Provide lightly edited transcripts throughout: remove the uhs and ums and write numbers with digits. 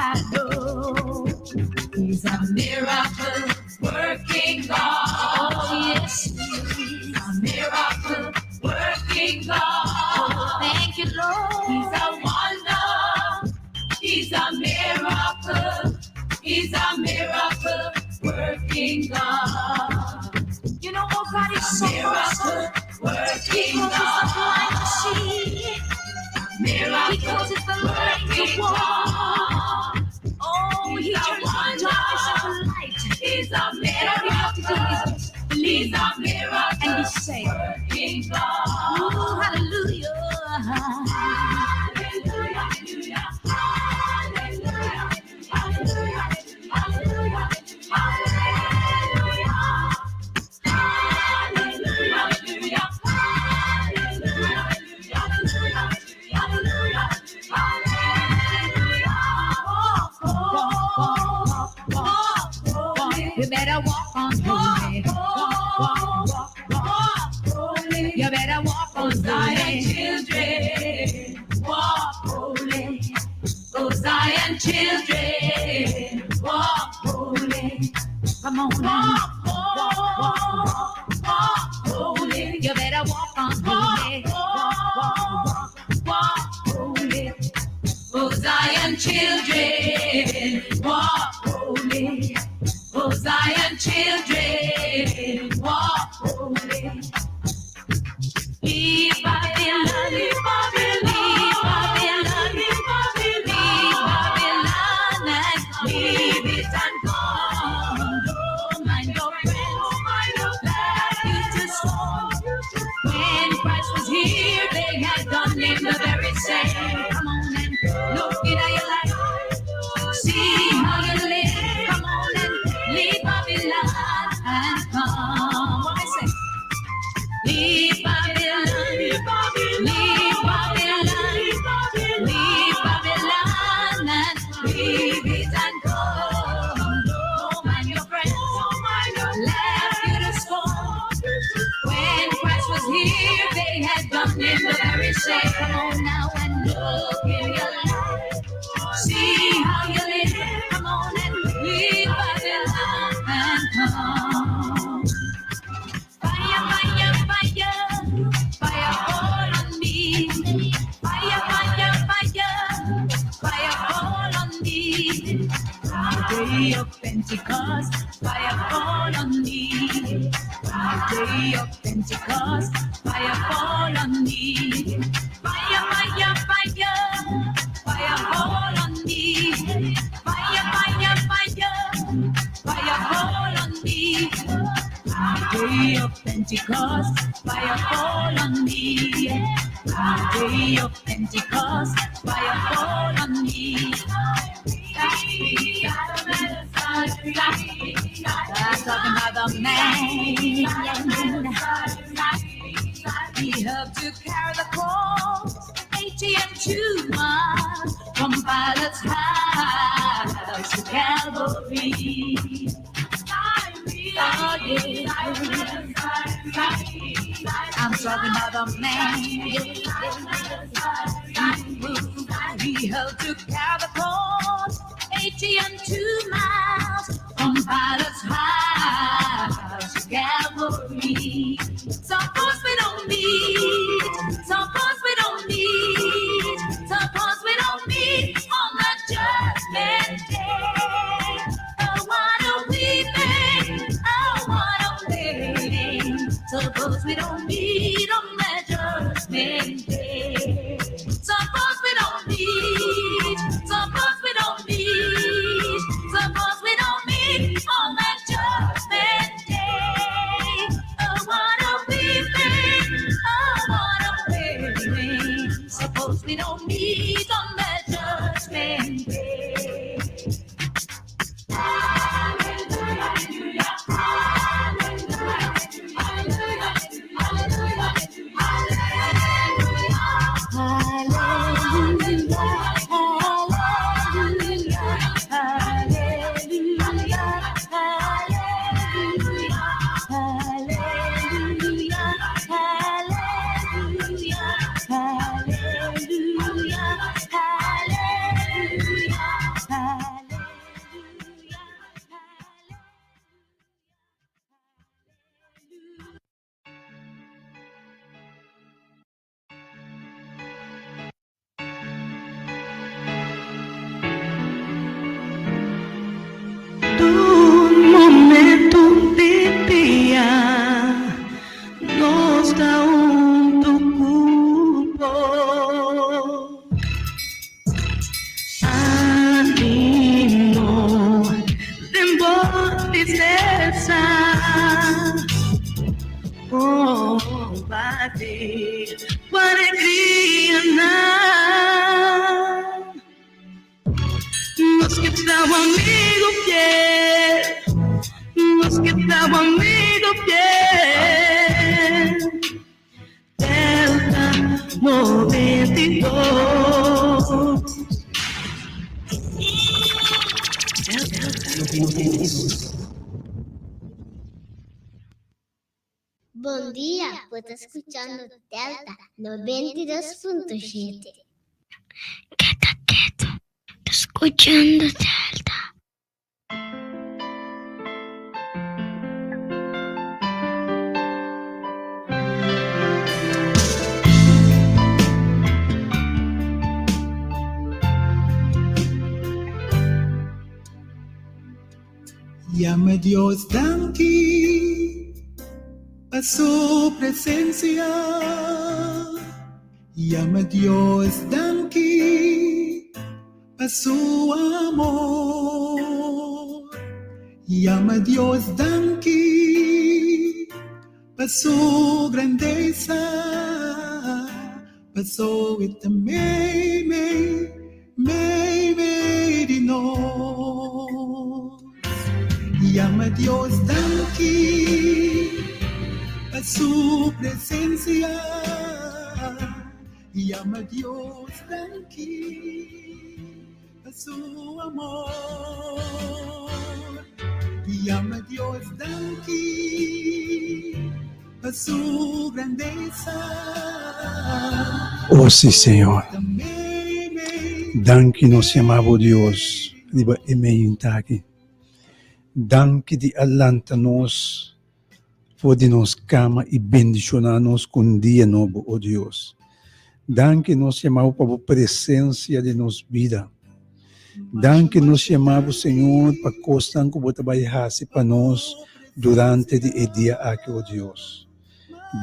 I know He's a miracle working God. Oh, yes, He is. A miracle working God. Oh, thank you, Lord. He's a wonder. He's a miracle. He's a miracle working God. You know, oh God is so awesome. Working He causes the blind to see. Miracle he causes the lame to walk. Oh, he turns the darkness into light. He's a miracle. And all you have to do is just believe and be saved. Ooh, hallelujah. Hallelujah. Hallelujah. Hallelujah. Hallelujah. Hallelujah. Hallelujah. Hallelujah. Hallelujah. Hallelujah. Hallelujah. Walk, walk, walk, walk. You better walk on holy. Walk, walk, walk, walk holy. You better walk on Zion children. Walk holy. Oh Zion children, walk holy. Come on, walk, walk, walk, walk holy. You better walk on holy. Walk, walk, walk, walk holy. Oh Zion children, walk holy. Oh Zion children, walk holy. Leave Babylon, leave Babylon, leave Babylon, leave Babylon, and leave it and come. Don't mind your friends, laugh you to scorn. When Christ was here, they had done him the very same. Come on and look in your life, see how you live. Come on and leave Babylon and come. What I say? Leave Babylon, leave Babylon, leave Babylon, leave Babylon and leave it and come. Don't mind your friends, laugh you to scorn. When Christ was here, they had done him the very same. Come on now and look in your life. See how you live. Come on and leave Babylon and come. Fire, fire, fire, fire fall on me. Fire, fire, fire, fire fall on me. The day of Pentecost, fire fall on me. The day of Pentecost, fire fall on me. Fire, fire, fire, fire fall on me. Fire, fire, fire, fire fall on me. The day of Pentecost, fire fall on me. The day of Pentecost, fire fall on me. I'm talking about the man. He helped to carry the cross, 82 miles from Pilate's house to Calvary. Oh, yeah. I'm talking about the man. He helped to carry the cross, 82 miles from Pilate's house to Calvary. Suppose we don't meet, suppose we don't meet, suppose we don't meet on the judgment day. Oh, what a weeping, oh, what a waiting. Suppose we don't meet on the judgment day. Suppose we don't meet, suppose we don't meet, suppose we don't meet on the judgment. tristesa. Kompartí bo alegrianan. Nos ke ta bo amigu fiel, nos ke ta bo amigu fiel. Delta 92. Delta 92. Bon dia, bo ta skuchando Delta 92.7. Keda ketu, ta skuchando Delta. Yama Dios danki pa su presencia. Yama Dios danki pa su amor. Yama Dios danki pa su grandeza. Paso e ta mei mei mei mei di nos. Yama Dios danki pa su presencia. Yama Dios danki pa su amor. Yama Dios danki pa su grandeza. O si, Señor. Danki nos yama bo Dios riba e meinta aki. Danki di a lanta nos for di nos kama i bendishoná nos ku un dia nobo, o Dios. Danki nos yama bo pa bo presensia den nos bida. Danki nos yama bo, Señor, pa kosnan ku bo ta bai hasi pa nos durante di e dia aki, o Dios.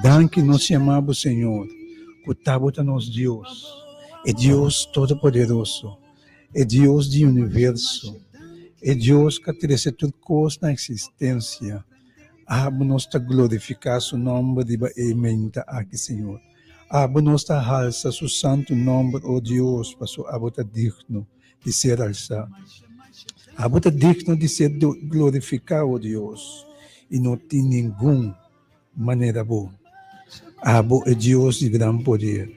Danki nos yama bo, Señor, ku ta bo ta nos Dios, e Dios Todopoderoso, e Dios di universo, e Dios ku a trese tur kos na eksistensia. Abo nos ta glorifiká su nòmber riba e menta aki, Señor. Abo nos ta halsa su santu nòmber, o Dios, pasobra abo ta digno di ser alsá. Abo ta digno di ser glorifiká, o Dios, i no tin ningun manera bo. Abo e Dios di gran poder.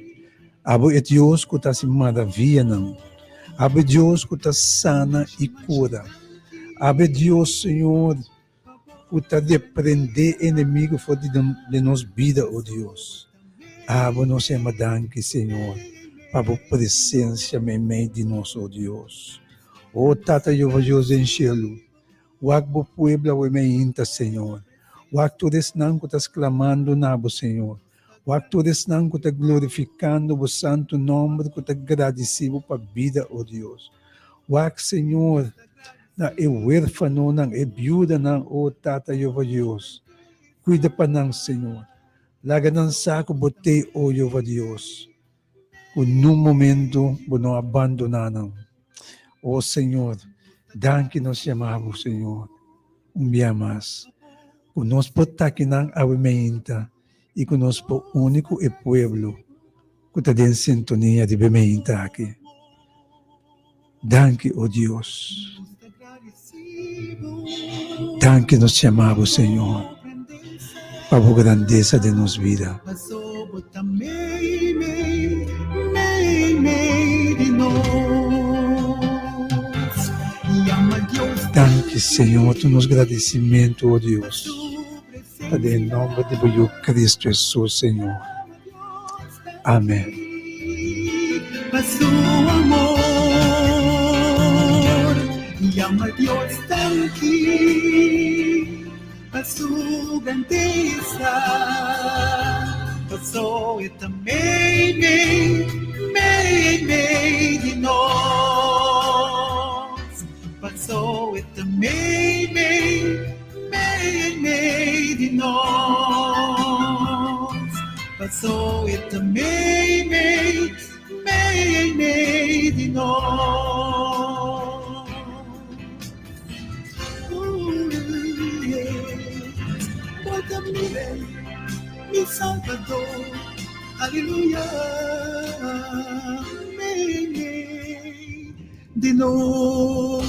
Abo e Dios ku ta hasi maravianan. Abo e Dios ku ta sana i kura. Abo e Dios, Señor, ku ta reprendé enemigo for di den nos bida, o Dios. Abo nos yama danki, Señor, pa bo presensia meimei di nos, o Dios. O Tata Jehová Dios den shelu, Wak bo pueblo awe meinta, Señor. Wak tur esnan ku ta sklamando na bo, Señor. Wak tur esnan ku ta glorifikando bo santu nòmber, ku ta gradisí bo pa bida, o Dios. Wak, Señor, na e huérfanonan, e biudanan, o Tata Jehová Dios. Kuida pa nan, Señor. Laga nan sa ku bo t'ei, o Jehová Dios, ku nun momento bo no a bandoná nan. O Señor, danki nos yama bo, Señor, un bia mas, ku nos por ta akinan awe meinta i ku nos por uni ku e pueblo ku ta den sintonia di be meinta aki. Danki, o Dios. Danki nos yama bo, Señor, pa bo grandesa den nos bida. Danki, Señor, tur nos gradisimentu, o Dios, ta den nomber di bo Yu Cristo Jesus, Señor. Amen. Pa su amor, yama Dios danki pa su grandeza, paso e ta mei mei mei mei di nos, paso e ta mei mei Mei mei di nos, paso e ta mei mei, mei mei di nos. Mi Rey, mi Salvador, aleluya, meimei di nos.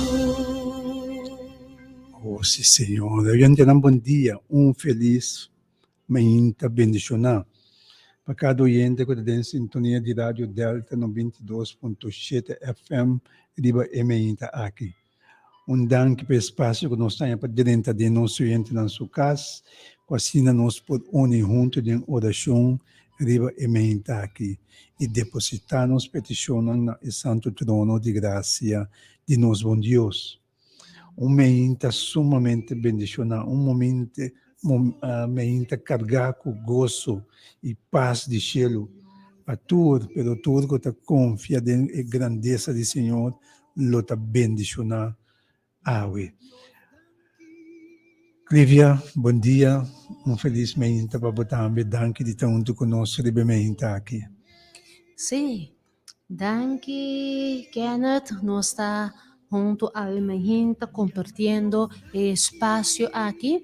Oh, si Señor. Oyentenan bon dia, un felis mainta bendishoná pa kada oyente ku ta den sintonia di Radio Delta 92.7 FM riba e mainta aki. Un danki pa e spasio ku nos taña pa drenta den nos oyentenan su kas, ku asina nos por uni huntu den orashon riba e mainta aki i depositá nos petishonnan na e santu trono di grasia di nos bon Dios. Un meinta sumamente bendishoná, un momente meinta kargá ku goso i pas di shelu pa tur, pero tur ku ta konfia den e grandesa di Señor lo ta bendishoná awe. Clivia, bon dia, un felis meinta pa bo tambe, danki di ta huntu ku nos riba e meinta aki. Sí, Danki Kenneth, nos ta hunto awe mahin ta compartiendo e espacio aki.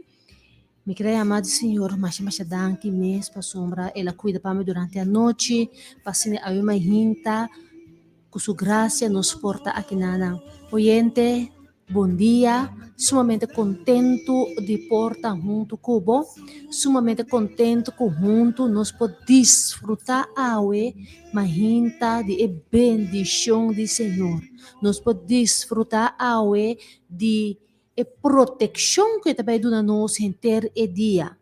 Mi kere yama di Señor masha masha danki mes pasobra el a cuida pa mi durante anochi pa asina awe mahin ta cu su gracia nos por ta aki nanan. Oyente. Bon dia, sumamente kontentu di por ta huntu ku bo, sumamente kontentu ku huntu nos por disfrutá awe mahinta di e bendishon di Señor. Nos por disfrutá awe di e protekshon ku e ta bai duna nos henter e dia.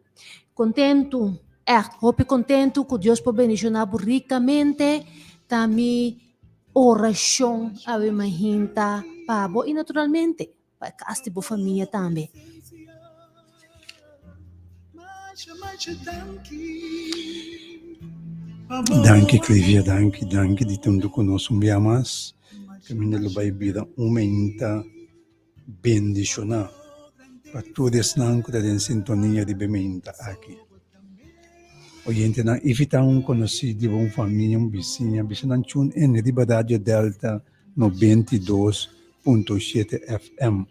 Kontentu, ègt hopi kontentu ku Dios por bendishoná bo rikamente, ta mi Orashon awe mahinta pa bo i naturalmente pa e kas di bo famia tambe. Danki Clivia, danki, danki di tantu ku nos un bia mas. Kaminda lo bai bira un mainta bendishoná pa tur esnan ku ta den sintonia riba e mainta aki. Oyentenan, evitá un konosí di bo un famia, un bisiña, bisa nan tune in riba Radio Delta 92.7 FM.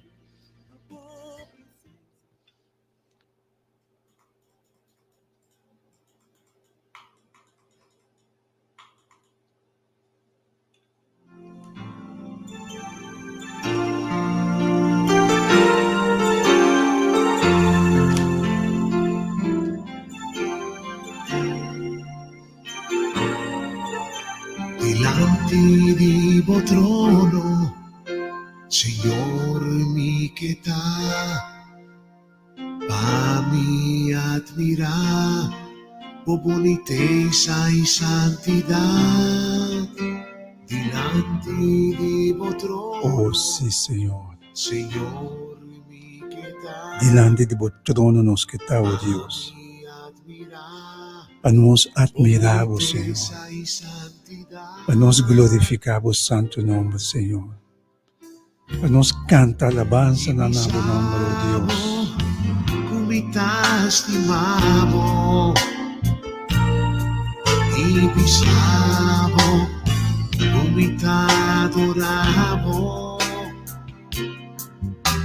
Dilanti di bo trono, Señor mi ke ta, pa mi admirá bo bunitesa i santidat. Dilanti di bo trono, Oh, sí, Señor. Señor mi ke ta, Dilanti di bo trono nos ke ta, oh pa Dios. mi admirá Pa nos bo admirá bo, Señor. bunitesa i santidat. Pa nos glorifiká bo santu nomber, Señor. Pa nos canta alabansa na na bo nomber, o Dios. Ku mi ta stima bo i bisa bo ku mi ta adora bo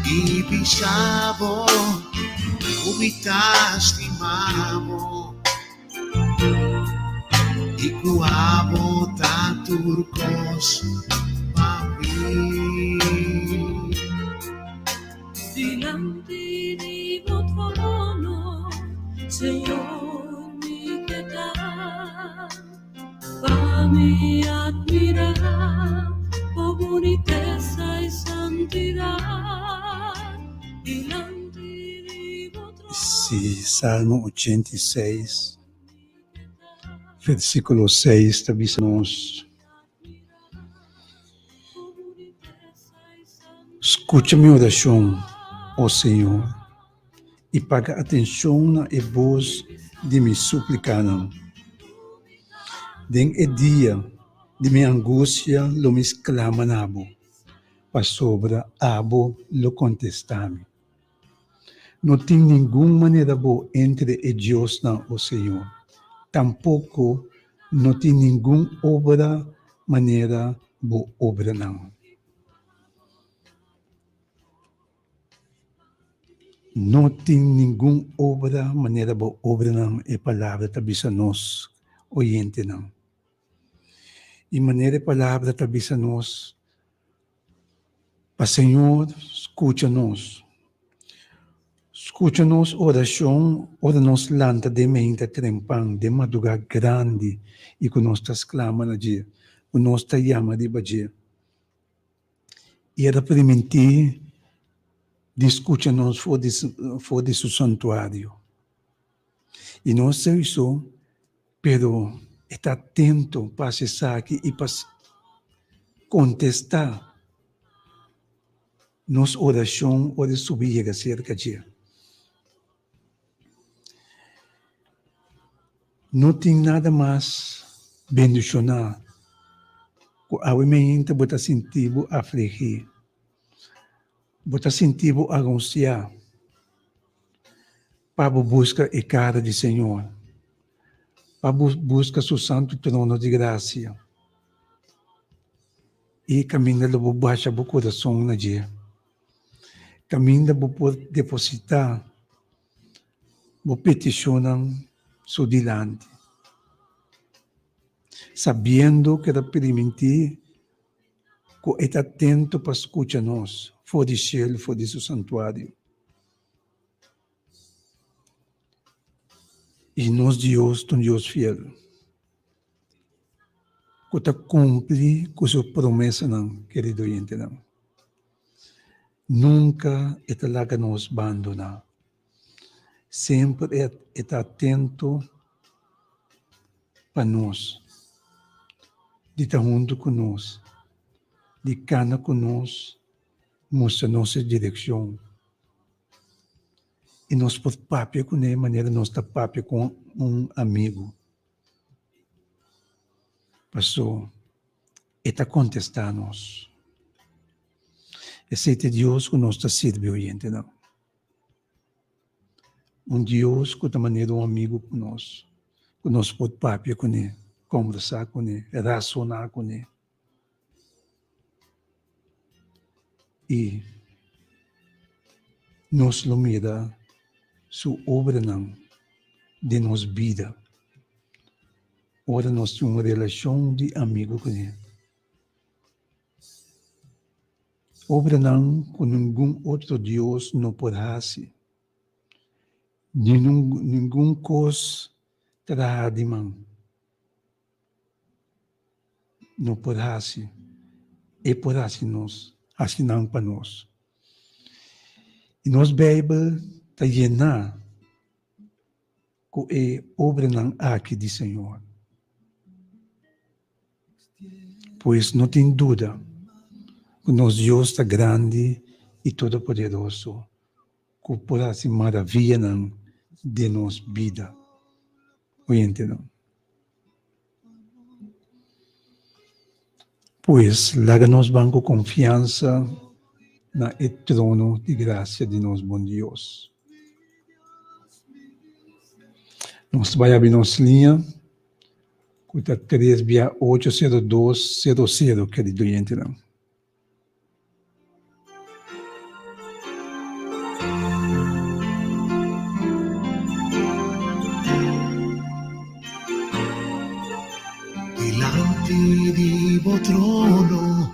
i bisa bo ku mi ta stima bo I ku abo ta tur kos pa mi. Dilanti di bo trono, Señor, mi ke ta, pa mi admirá bo bunitesa i santidat. Dilanti di bo Si Salmo 86, versíkulo 6 ta bisa nos, Skucha mi orashon, o Señor, i paga atenshon na e bos di mi súplikanan. Den e dia di mi angustia lo mi sklama na bo, pasobra abo lo kontestá mi. No tin ningun manera bo entre e diosnan, o Señor, tampoko no tin ningun obra manera bo obranan. No tin ningun obra manera bo obranan, e Palabra ta bisa nos oyentenan. I manera e Palabra ta bisa nos, pa Señor skucha nos. Skucha nos orashon ora nos lanta den meinta trempan, den madrugá grandi i ku nos ta sklama na dje, ku nos ta yama riba dje. I el a primintí di skucha nos for di for di su santuario. I no esei so, pero e ta atento pa hasi esaki i pa kontestá nos orashon ora e subi yega serka dje. No tin nada mas bendishoná ku awe meinta bo ta sinti bo afligí, bo ta sinti bo angustiá pa bo buska e kara di Señor, pa bo buska su santu trono di grasia i kaminda lo bo basha bo kurason na dje. Kaminda bo por depositá bo petishonnan su dilanti, sabiendo ku e ta primintí ku e ta atento pa skucha nos for di shelu, for di su santuario. I nos Dios ta un Dios fiel ku ta kumpli ku su promesanan, kerido oyentenan. Nunka e ta laga nos bandoná. Semper e ta atento pa nos, di ta huntu ku nos, di kana ku nos, mustra nos e direkshon. I nos por papia kuné manera nos ta papia ku un amigu. Paso e ta kontestá nos. Esei ta e Dios ku nos ta sirbi oyentenan. Un Dios ku ta manera un amigu ku nos, ku nos por papia kuné, kòmbersá kuné, rasoná kuné. I nos lo mira su obranan den nos bida ora nos tin un relashon di amigu kuné. Obranan ku ningun otro dios no por hasi, ni ningun kos traha di man. No por hasi, e por hasi nos, hasi nan pa nos. I nos Beibel ta yená ku e obranan aki di Señor. Pues no tin duda ku nos Dios ta grandi i todopoderoso, ku por hasi maravianan den nos bida. Oyentenan. Pues laga nos ban ku konfiansa na e trono di grasia di nos bon Dios. Nos ta bai abri nos liña ku ta tres bia ocho sero dos sero sero, kerido oyentenan. Dilanti di bo trono,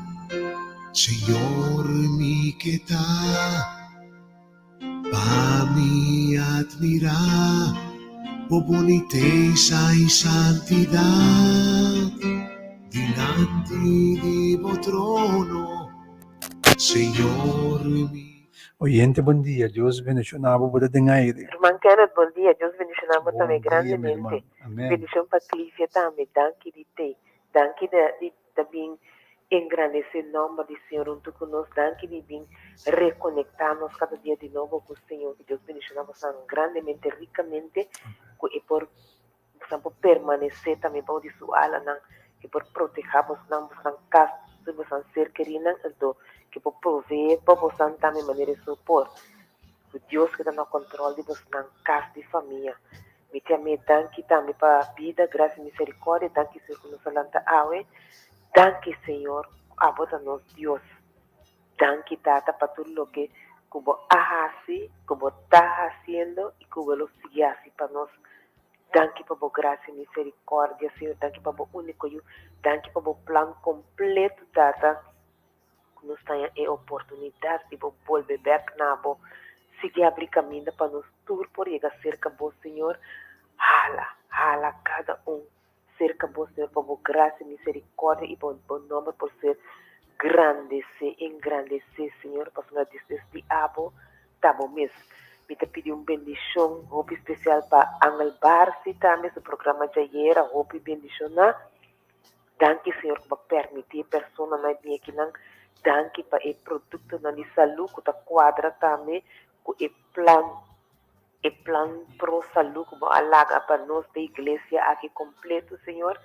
Señor, mi ke ta, pa mi admirá bo bunitesa i santidat. Dilanti di bo trono, Señor, mi. Oyente bon dia, Dios bendiciona bo, bo ta den aire. Ruman Kenneth bon dia, Dios bendiciona bo Bon tambe dia mi grandemente. ruman, amen. Bendicion pa Clivia tambe, danki di te, danki di ta bin engrandece nomber di Señor hunto cu nos, danki di bin reconecta nos cada dia di nobo cu Señor, cu Dios bendiciona bosan grandemente, ricamente, cu e por bosan por permanece tambe bao di su alanan, cu e por proteha bosnan, bosan cas, tur bosan ser kerinan, anto cu e por provee pa bosan tambe manera e su por. Cu Dios keda na control di bosnan cas di famia. Mi te am'é danki tambe pa bida, gracia i misericordia, danki Señor ku nos a lanta awe, danki Señor ku abo ta nos Dios, danki Tata pa tur loke ku bo a hasi, ku bo ta hasiendo i ku bo lo sigui hasi pa nos. Danki pa bo grasia i miserikòrdia, Señor. Danki pa bo úniko Yu. Danki pa bo plan kompleto, Tata, ku nos taña e oportunidat di bo bolbe bèk na bo. Sigui abri kaminda pa nos tur por yega serka bo, Señor. Hala, hala kada un Serka bo, Señor, pa bo grasia, miserikòrdia i bo bo nòmber por ser grandesé, engrandesé, Señor, pasobra despues di abo ta bo mes. Mi ta pidi un bendishon hopi spesial pa Angel Barsi tambe, su programa djayera hopi bendishoná. Danki, Señor, ku bo a permití e personanan bini akinan. Danki pa e produktonan di salú ku ta kuadra tambe ku e plan. E plan pro salú ku bo a laga pa nos den iglesia aki kompleto, Señor.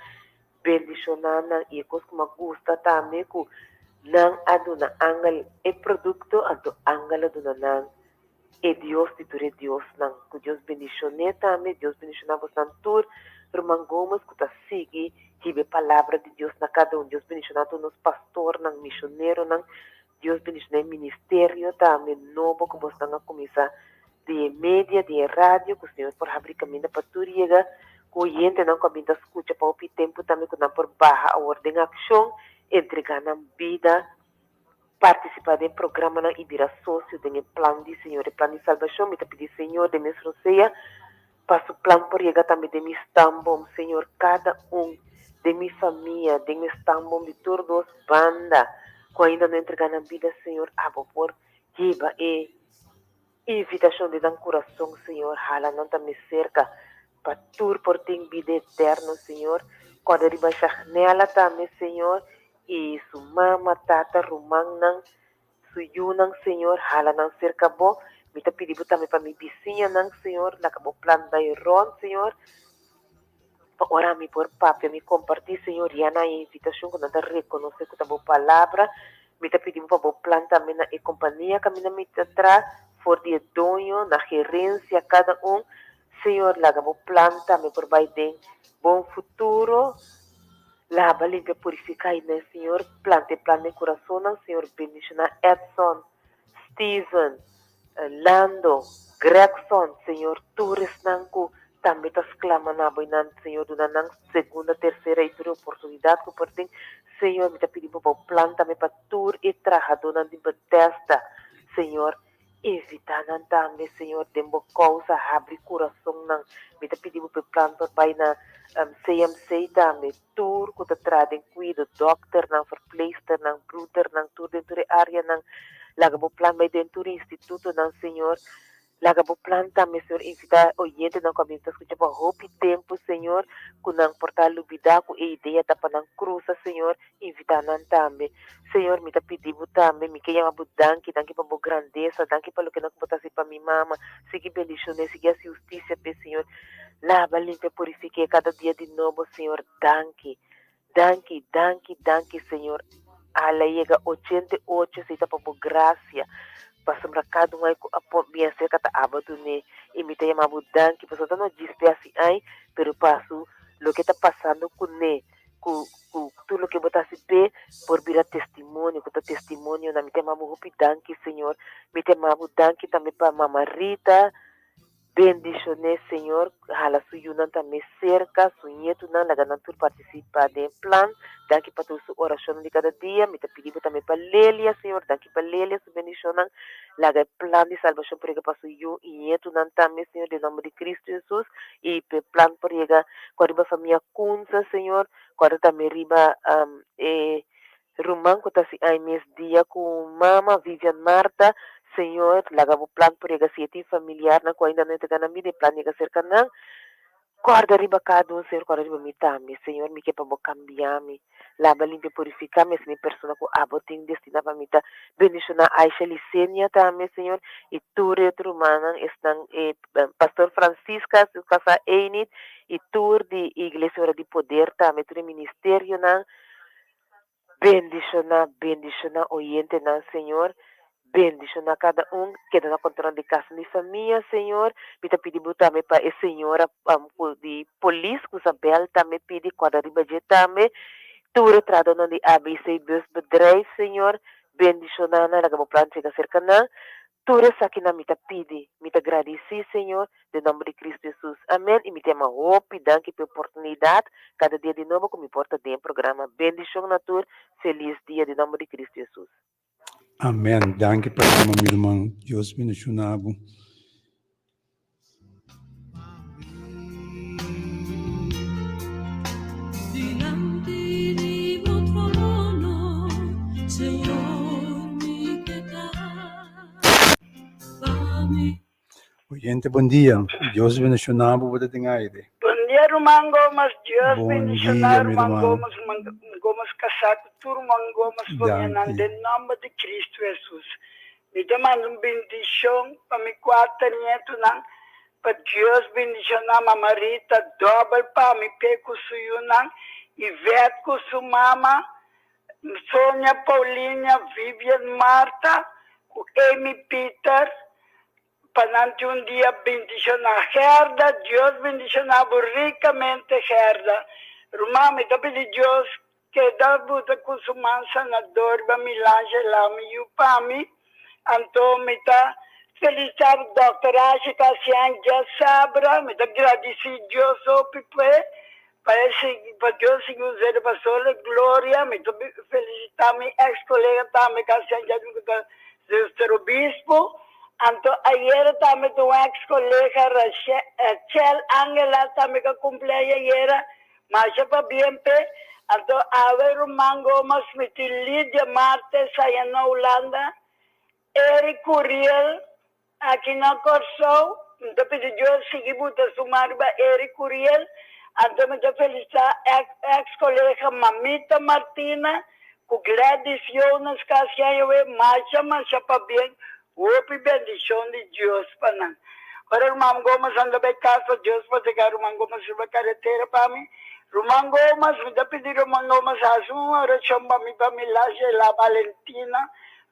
Bendishoná nan i e kos ku mi a gusta tambe ku nan a duna angel e produkto, anto angel a duna nan e Dios di tur e diosnan. Ku Dios bendishoné tambe, Dios bendishoná bosnan tur, Ruman Gomez ku ta sigui hiba e palabra di Dios na kada un. Dios bendishoná tur nos pastornan, mishoneronan. Dios bendiciona e ministerio tambe nobo cu bosnan a cuminsa di e media, di e radio, cu Señor por habri caminda pa tur yega cu oyentenan cu a bin ta scucha pa hopi tempo tambe cu nan por baha awor den accion, entrega nan bida, participa den programanan y bira socio den e plan di Señor, e plan di salbacion. Mi ta pidi Señor den mes rosea Pa su plan por yega tambe den mi stamboom, Señor, cada un den mi famia, den mi stamboom di tur dos banda cu ainda no entrega nan bida, Señor, abo por hiba e invitacion den nan curason, Señor, hala nan tambe cerca pa tur por tin bida eterno, Señor. Corda riba Shagnella tambe, Señor, y su mama, tata, rumannan, Su yunan, Señor, hala nan serka Bo. Mi ta pidi Bo tambe pa mi bisiñanan, Señor, laga Bo plan bai rond, Señor, pa ora mi por papia, mi kompartí, Señor, ya na e invitashon ku nan ta rekonosé ku ta Bo palabra. Mi ta pidi Bo pa Bo plan tambe na e kompania kaminda mi ta traha, for di e doño, na gerensia, kada un. Señor, laga Bo plan tambe por bai den bon futuro. Laba, limpia, purifica y nan Señor planta e plan den curasonnan Señor bendiciona Edson, Steven, Lando, Gregson Señor tur esnan cu tambe ta sclama na bo y nan Señor duna nan segunda, tercera y tur e oportunidad cu por tin Señor mi ta pidi bo pa bo plan tambe pa tur e trahadonan di Bethesda Señor Invitá nan tambe, Señor, den bo kousa, habri kurasonnan. Mi ta pidi bo pa e plan por bai na CMC tambe, tur ku ta traha den kuido, dòkternan, verpleegsternan, brudernan, tur den tur e áreanan. Laga bo plan bai den tur e institutonan, Señor. Laga bo plan tambe, Señor, invitá oyentenan ku a bin ta skucha pa hopi tempu, Señor, ku nan por ta lubidá ku e idea ta pa nan krusa, Señor. Invitá nan tambe. Señor, mi ta pidi bo tambe, mi ke yama bo danki, danki pa bo grandesa, danki pa loke nan ku bo ta hasi pa mi mama. Sigui bendishon'é, sigui hasi hustisia p'e, Señor. Laba, limpia, purifik'é kada dia di nobo, Señor. Danki, danki, danki, danki, Señor. Ala yega 88, esei ta pa bo grasia, pasobra kada un ai ku a por bien serka ta aba dun'é. I mi ta yama bo danki, pasobra ta no djis p'e hasi ai, pero pa su loke ta pasando kuné. Ku ku tur loke bo ta hasi p'e por bira testimonio, ku ta testimonionan. Mi ta yama bo hopi danki, Señor. Mi ta yama bo danki tambe pa Mama Rita. Bendishon'é, Señor. Hala su yunan tambe serka, su ñetunan, laga nan tur partisipá den e plan. Danki pa tur su orashonnan di kada dia. Mi ta pidi bo tambe pa Lelia, Señor. Danki pa Lelia su bendishonnan. Laga e plan di salbashon por yega pa su yu i ñetunan tambe, Señor, den nomber di Cristo Hesus. I p'e plan por yega ku ariba famia Kunza, Señor, ku ora tambe riba e ruman ku ta hasi ai mes dia ku mama Vivian Marta, Señor, laga bo plan por yega si e tin familiarnan ku ainda no entrega nan bida, e plan yega serka nan. Kòrda riba kada un, Señor, kòrda riba mi tambe. Señor, mi ke pa bo kambia mi, laba, limpia, purifiká mi, asina e persona ku abo tin destiná pa mi ta. Bendishoná Aisha Licenia tambe, Señor, i tur e otro rumannan, esnan e Pastor Francisca, su kasá Enid, i tur di Iglesia Ora di Poder tambe, tur e ministerionan. Bendishoná, bendishoná oyentenan, Señor. Bendishoná kada un. Keda na kontròl di kas di famia, Señor. Mi ta pidi Bo tambe pa e señora di polis ku sa bèl tambe pidi, kòrda riba dje tambe. Tur e tradonan di ABC Busbedrijf, Señor. Bendishoná nan, laga Bo plan chega serka nan. Tur esakinan mi ta pidi, mi ta gradisí, Señor, den nòmber di Kristu Hesus. Amèn. I mi ta yama hopi danki pa e oportunidat kada dia di nobo ku mi por ta den e programa. Bendishon na tur. Felis dia den nòmber di Kristu Hesus. Amèn. Danki pa yama mi ruman. Dios bendishona bo. Oyente bon dia, Dios bendiciona bo, bo ta den aire. Bon dia ruman Gomes, Dios Bon bendiciona dia mi ruman ruman. Gomes, ruman Gomes casá cu tur ruman Gomes famianan Danki. den nomber di Cristo Jesus. Mi ta manda un bendishon pa mi kuater ñetunan, pa Dios bendishoná Mama Rita dòbel pa mi p'e ku su yunan, Yvette ku su mama, Sonia, Paulinia, Vivian, Martha ku Amy Peter, pa nan tin un dia bendishoná. Gerda, Dios bendishoná bo rikamente Gerda. Ruman, mi ta pidi Dios Keda buta ku su man sanador riba mi lange la mi yu pa mi, anto mi ta felisitá Dòkter Rashi pa hasian djasabra, mi ta gradisí Dios hopi p'e, pa e sigui, pa Dios sigui us'é pa solo e gloria, mi ta felisitá mi ex kolega tambe ku hasian djadumingu ku ta Zuster Obispo, anto ayera tambe ta un ex kolega Rachel Angela tambe ku a kumpleaño ayera, Masha pabien p'e, anto awe ruman Gomes mi tin Lidia Martes aya na Hulanda, Eric Curiel aki na Kòrsou, mi ta pidi Dios sigui buta su man riba Eric Curiel, anto mi ta felisitá ex kolega Mamita Martina ku Gladys Jonas kasi awe, masha masha pabien, hopi bendishon di Dios pa nan. Ora Ruman Gomes anda bai casa, Dios protegá Ruman Gomes riba caretera pa mi. Ruman Gomes, mi ta pidi Ruman Gomes haci un oracion pa mi pa mi la Sheila Valentina.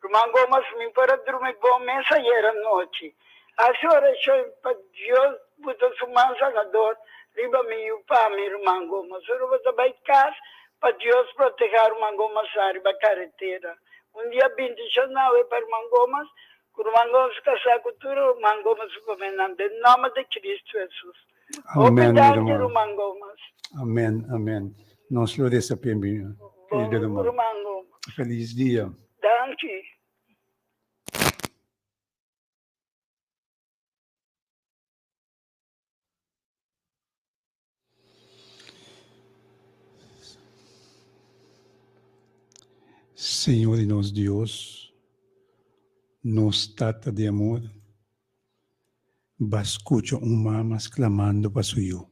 Ruman Gomes, mi por a drumi bon mes ayer anochi. Haci oracion pa Dios buta su man sanador riba mi yu pa mi, Ruman Gomes. Ora bo ta bai cas, pa Dios protegá Ruman Gomes riba caretera. Un dia bendiciona pa Ruman Gomes. Ku ruman Gomes kasá ku tur ruman Gomes su famianan den nòmber di Kristu Hesus. Hopi Amen, mi danki ruman. ruman Gomes. Amen, amen. Nos lo resa p'e mi Bon kerido ruman. ruman Gomes. Felis dia. Danki. Señor di nos Dios, nos Tata di amor, ba scucha un mama sclamando pa su yu.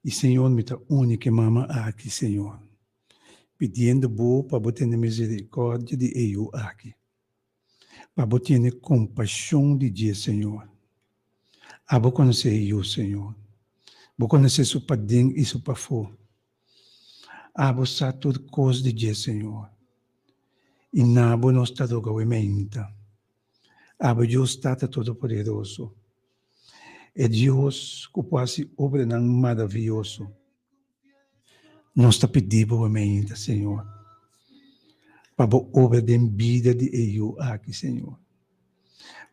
Y Señor mi ta uni cu e mama aki, Señor, pidiendo Bo pa Bo tene misericordia di e yu aki. Pa Bo tene compasion di dje, Señor. Abo conoce e yu, Señor. Bo conoce su paden y su pafó. Abo sa tur cos di dje, Señor. Y na Bo nos ta roga awe meinta. Abo Dios Tata Todopoderoso, e Dios cu por haci obranan maraviyoso. Nos ta pidi bo mainta, Señor, pa bo obra den bida di e yu aki, Señor.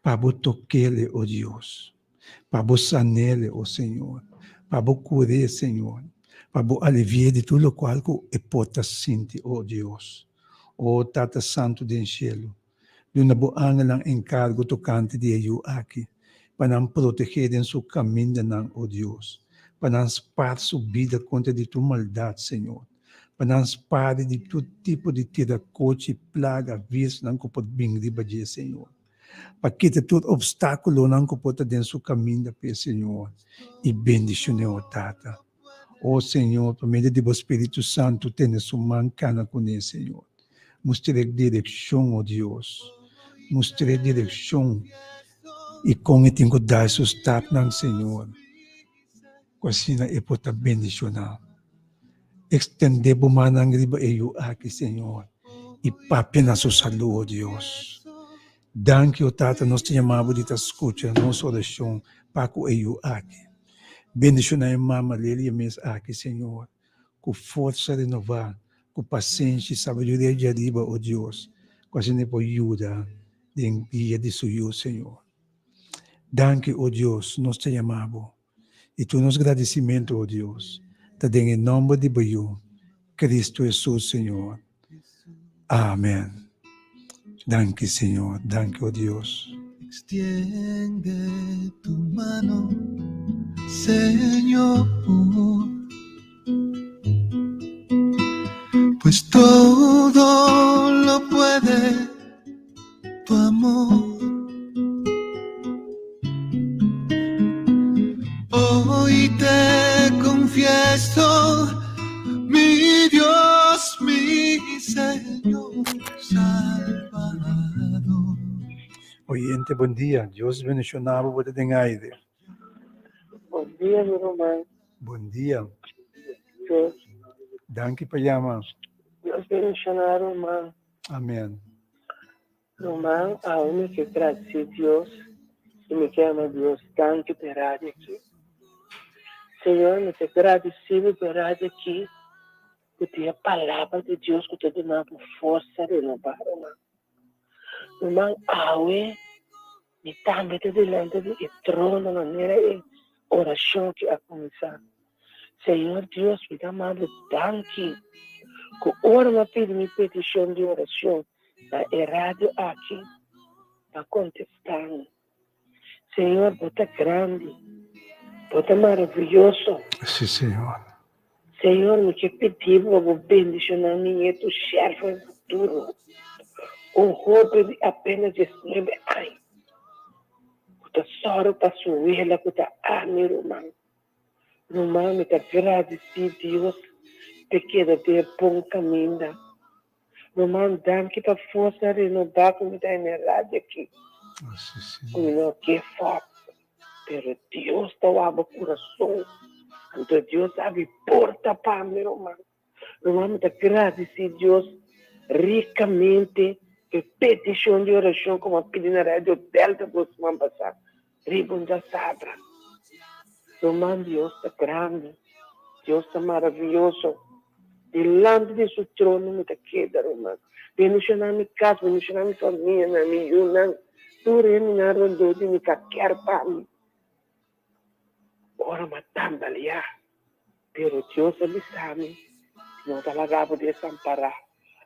Pa bo tok'ele, o Dios. Pa bo san'ele, o Señor. Pa bo kur'é, Señor. Pa bo alivi'é di tur lokual ku e por ta sinti, o Dios. O Tata Santu den shelu, duna bo angelnan enkargo tokante di e yu aki, pa nan protegé den su kamindanan, o Dios, pa nan spar su bida kontra di tur maldat, Señor, pa nan spar di tur tipo di tirakochi, plaga, visnan ku por bin riba dje, Señor. Pa kita tur opstákulonan ku por ta den su kaminda p'e, Señor, i bendishon'é, o Tata. O Señor, pa medio di bo Spiritu Santu tene su man kana kuné, Señor. Mustr'é direkshon, o Dios. Mustr'é direkshon i kon e tin ku dal su stapnan, Señor, ku asina e por ta bendishoná. Ekstendé bo mannan riba e yu aki, Señor, i papia na su salú, o Dios. Danki, o Tata, nos ta yama bo di ta skucha nos orashon pa ku e yu aki. Bendishoná e mama Lilia mes aki, Señor, ku forsa renová, ku pasenshi, sabiduria djariba, o Dios, ku asina e por yuda. Den guia di su Yu, Señor. Danki, o Dios, nos ta yama Bo, i tur nos gradisimentu, o Dios, ta den e nòmber di Bo Yu, Cristo Hesus, Señor. Amen. Danki, Señor. Danki, o Dios. Extiende tu mano, Señor, pues todo lo puede tu amor. Hoy te confieso, mi Dios, mi Señor Salvador. Oyente, bon dia. Dios bendiciona bo, bo ta den aire. Bon dia, mi ruman. Bon dia. Dios. Danki pa yama. Dios bendiciona, ruman. Amen. Ruman, awe mi ke gradisí Dios i mi ke yama Dios danki p'e radio aki. Señor, mi ta gradisí bo p'e radio aki ku tin e palabra di Dios ku ta duna bo forsa renobá, ruman. Ruman, awe mi tambe ta dilanti di e trono manera e orashon aki a kuminsá. Señor Dios, mi ta yama bo danki ku ora mi a pidi mi petishon di orashon na e radio aki, bo a kontestá mi. Señor, bo ta grandi, bo ta maraviyoso. Sí, Señor. Señor, mi ke pidi bo pa bo bendishoná mi nietu Shervin futuro, un hoben di apenas diesnuebe aña, ku ta sòru pa su wela ku ta ami, ruman. Ruman, mi ta gradisí Dios p'e keda den e bon kaminda. Ruman, danki pa forsa renobá ku mi ta hende radio aki. Ku mi no give up, pero Dios ta wak bo kurason. Anto Dios a habri porta pa mi, ruman. Ruman, mi ta gradisí Dios rikamente p'e petishon di orashon ku mi a pidi na Radio Delta bo siman pasá riba un djasabra. Ruman, Dios ta grandi, Dios ta maravioso. Dilanti di su trono mi ta keda, ruman. Bendishoná mi kas, bendishoná mi famianan, mi yunan, tur hendenan rondó di mi ka kier pa mi. Ora mi a tambaleá, pero Dios a bisa mi, No ta laga bo desampará.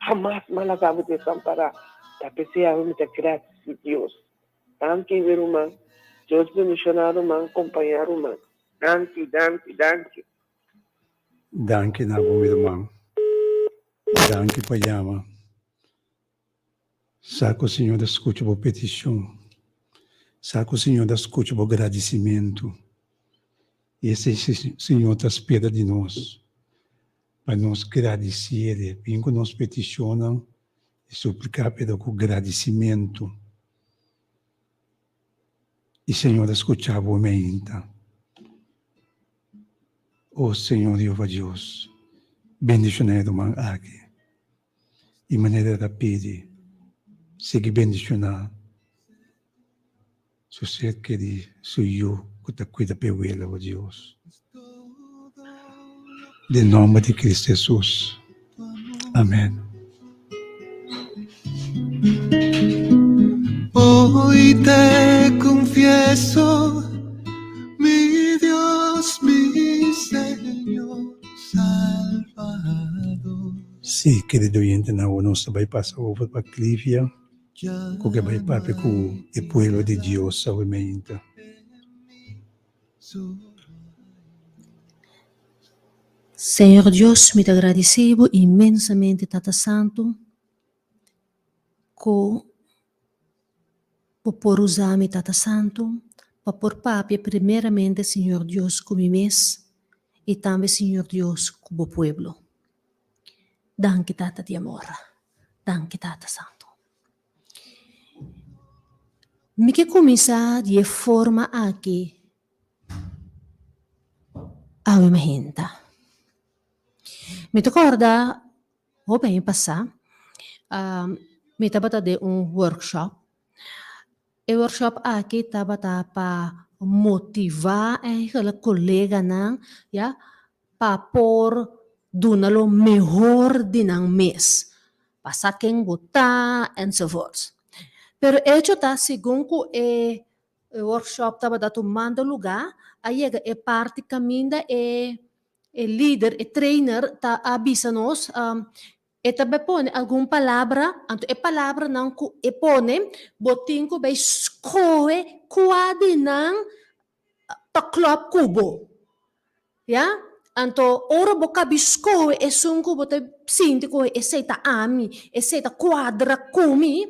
Hamas mi a laga bo desampará. Ta p'esei awe mi ta gradisí Dios. Danki, mi ruman. Dios bendishoná ruman, kompañá ruman. Danki, danki, danki. Danki na bo, mi ruman. Danki pa yama. Sa ku Señor ta skucha bo petishon. Sa ku Señor ta skucha bo gradisimentu. I esei Señor ta spera di nos, pa nos gradisié, bin ku nos petishonnan i supliká pero ku gradisimentu. I Señor ta skucha bo meinta. O Señor Jehová Dios, bendishoná e ruman aki. Di manera ta pidi, sigui bendishoná su ser kerí, su yu ku ta kuida p'e wela, o Dios. Den nòmber di Cristo Hesus. Amèn. Hoy te confieso, mi Dios, mi Señor Salvador. Sí, kerido oyentenan, awor nos ta bai pasa over pa Clivia, ku ke bai papia ku e pueblo di Dios awe meinta. Señor Dios, mi ta gradisí bo inmensamente, Tata Santu, ku bo por usa mi, Tata Santu, pa por papia primeramente, Señor Dios, ku mi mes i tambe, Señor Dios, ku bo pueblo. Danki, Tata di amor. Danki, Tata Santu. Mi ke kuminsá di e forma aki awe mahinta. Mi ta kòrda hopi aña pasá mi tabata den un workshop. E workshop aki tabata pa motivá eigenlijk koleganan ya pa por duna lo mehor di nan mes, pa sa ken bo ta enzovoorts. Pero echo ta segun ku e workshop tabata tumando lugá, a yega e parti kaminda e e lider, e trainer ta a bisa nos, e ta bai pone algun palabra, anto e palabranan ku e pone bo tin ku bai skohe kua di nan ta klòp ku bo. Ya, anto ora bo kabi skohe esun ku bo ta sinti ku esei ta ami, esei ta kuadra ku mi,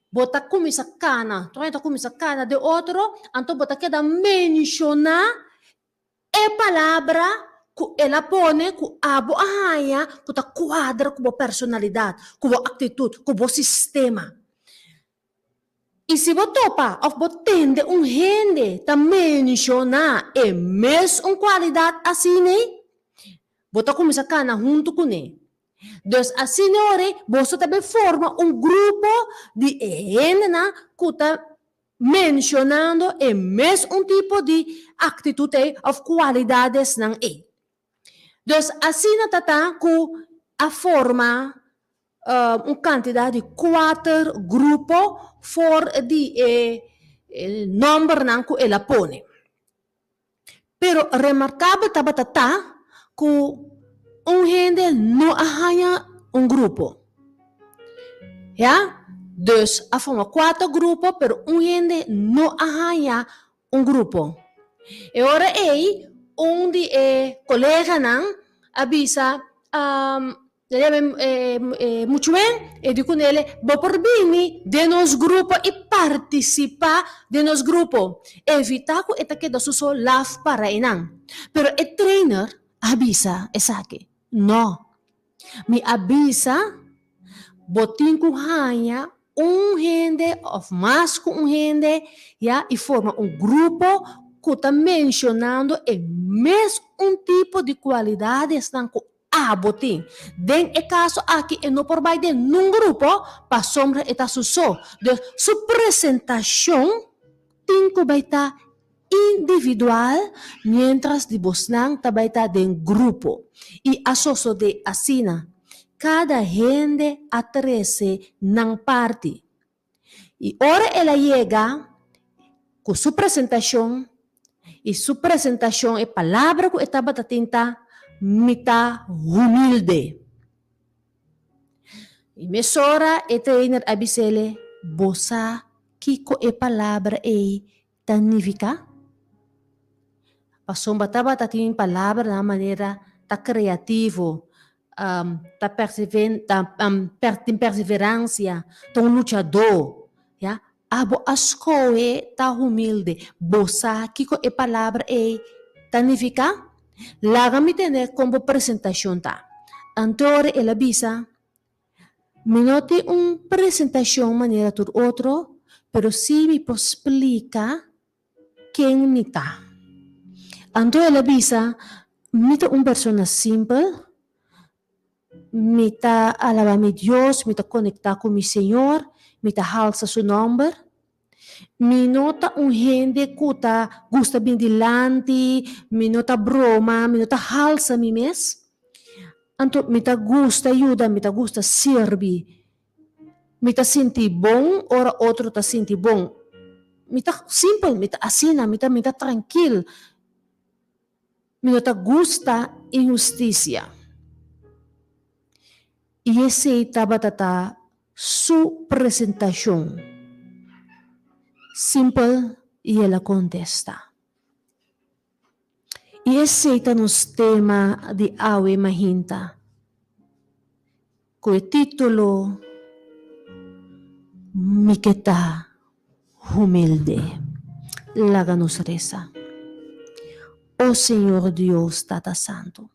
bo ta kuminsá kana, tur hende ta kuminsá kana den otro, anto bo ta keda menshoná e palabra ku el a pone ku abo a haña ku ta kuadra ku bo personalidat, ku bo aktitut, ku bo sistema. I si bo topa òf bo tende un hende ta menshoná e mes un kualidat asin'ei, bo ta kuminsá kana huntu kuné. Dus asina ora ei boso ta bin forma un grupo di e hendenan ku ta menshonando e mes un tipo di aktitut ei òf kualidadesnan ei. Dus asina ta ta ku a forma un kantidat di kuater grupo for di e nòmbernan ku el a pone. Pero remarkabel tabata ta ku un hende no a haña un grupo. Ya, dus a forma kuater grupo pero un hende no a haña un grupo. E ora ei un di e koleganan a bisa, Muchumen, e di ku nele, bo por bini den nos grupo i partisipá den nos grupo. Evitá ku e ta keda su so laf para einan. Pero e trainer a bisa esaki, No. Mi a bisa, bo tin ku haña un hende òf mas ku un hende, ya, i forma un grupo ku ta menshonando e mes un tipo di kualidadesnan ku abo tin. Den e kaso aki e no por bai den nun grupo pasobra e ta su so. Dus su presentashon tin ku bai ta individual mientras di bosnan ta bai ta den grupo. I a sosodé asina. Kada hende a trese nan parti. I ora el a yega ku su presentashon, i su presentashon e palabra ku e tabata tin ta, Mi ta humilde. I mesora e trainer a bis'ele, Bo sa kiko e palabra ei ta nifiká? Pasobra tabata tin palabranan manera ta kreativo, ta tin perseveransia, ta un luchadó, ya. Abo a skohe ta humilde. Bo sa kiko e palabra ei ta nifiká? Laga mi tende kon bo presentashon ta. Anto ora el a bisa, Mi no tin un presentashon manera tur otro, pero sí mi por splika ken mi ta. Anto el a bisa, Mi ta un persona simpel, mi ta alabá mi Dios, mi ta konektá ku mi Señor, mi ta halsa su nòmber. Mi no ta un hende ku ta gusta bin dilanti, mi no ta broma, mi no ta halsa mi mes. Anto mi ta gusta yuda, mi ta gusta sirbi. Mi ta sinti bon ora otro ta sinti bon. Mi ta simpel, mi ta asina, mi ta mi ta trankil. Mi no ta gusta inhustisia. I esei tabata ta su presentashon. Simpel i el a kontestá. I esei ta nos tema di awe mahinta, ku e título Mi ke ta humilde. Laga nos resa. O Señor Dios Tata Santu.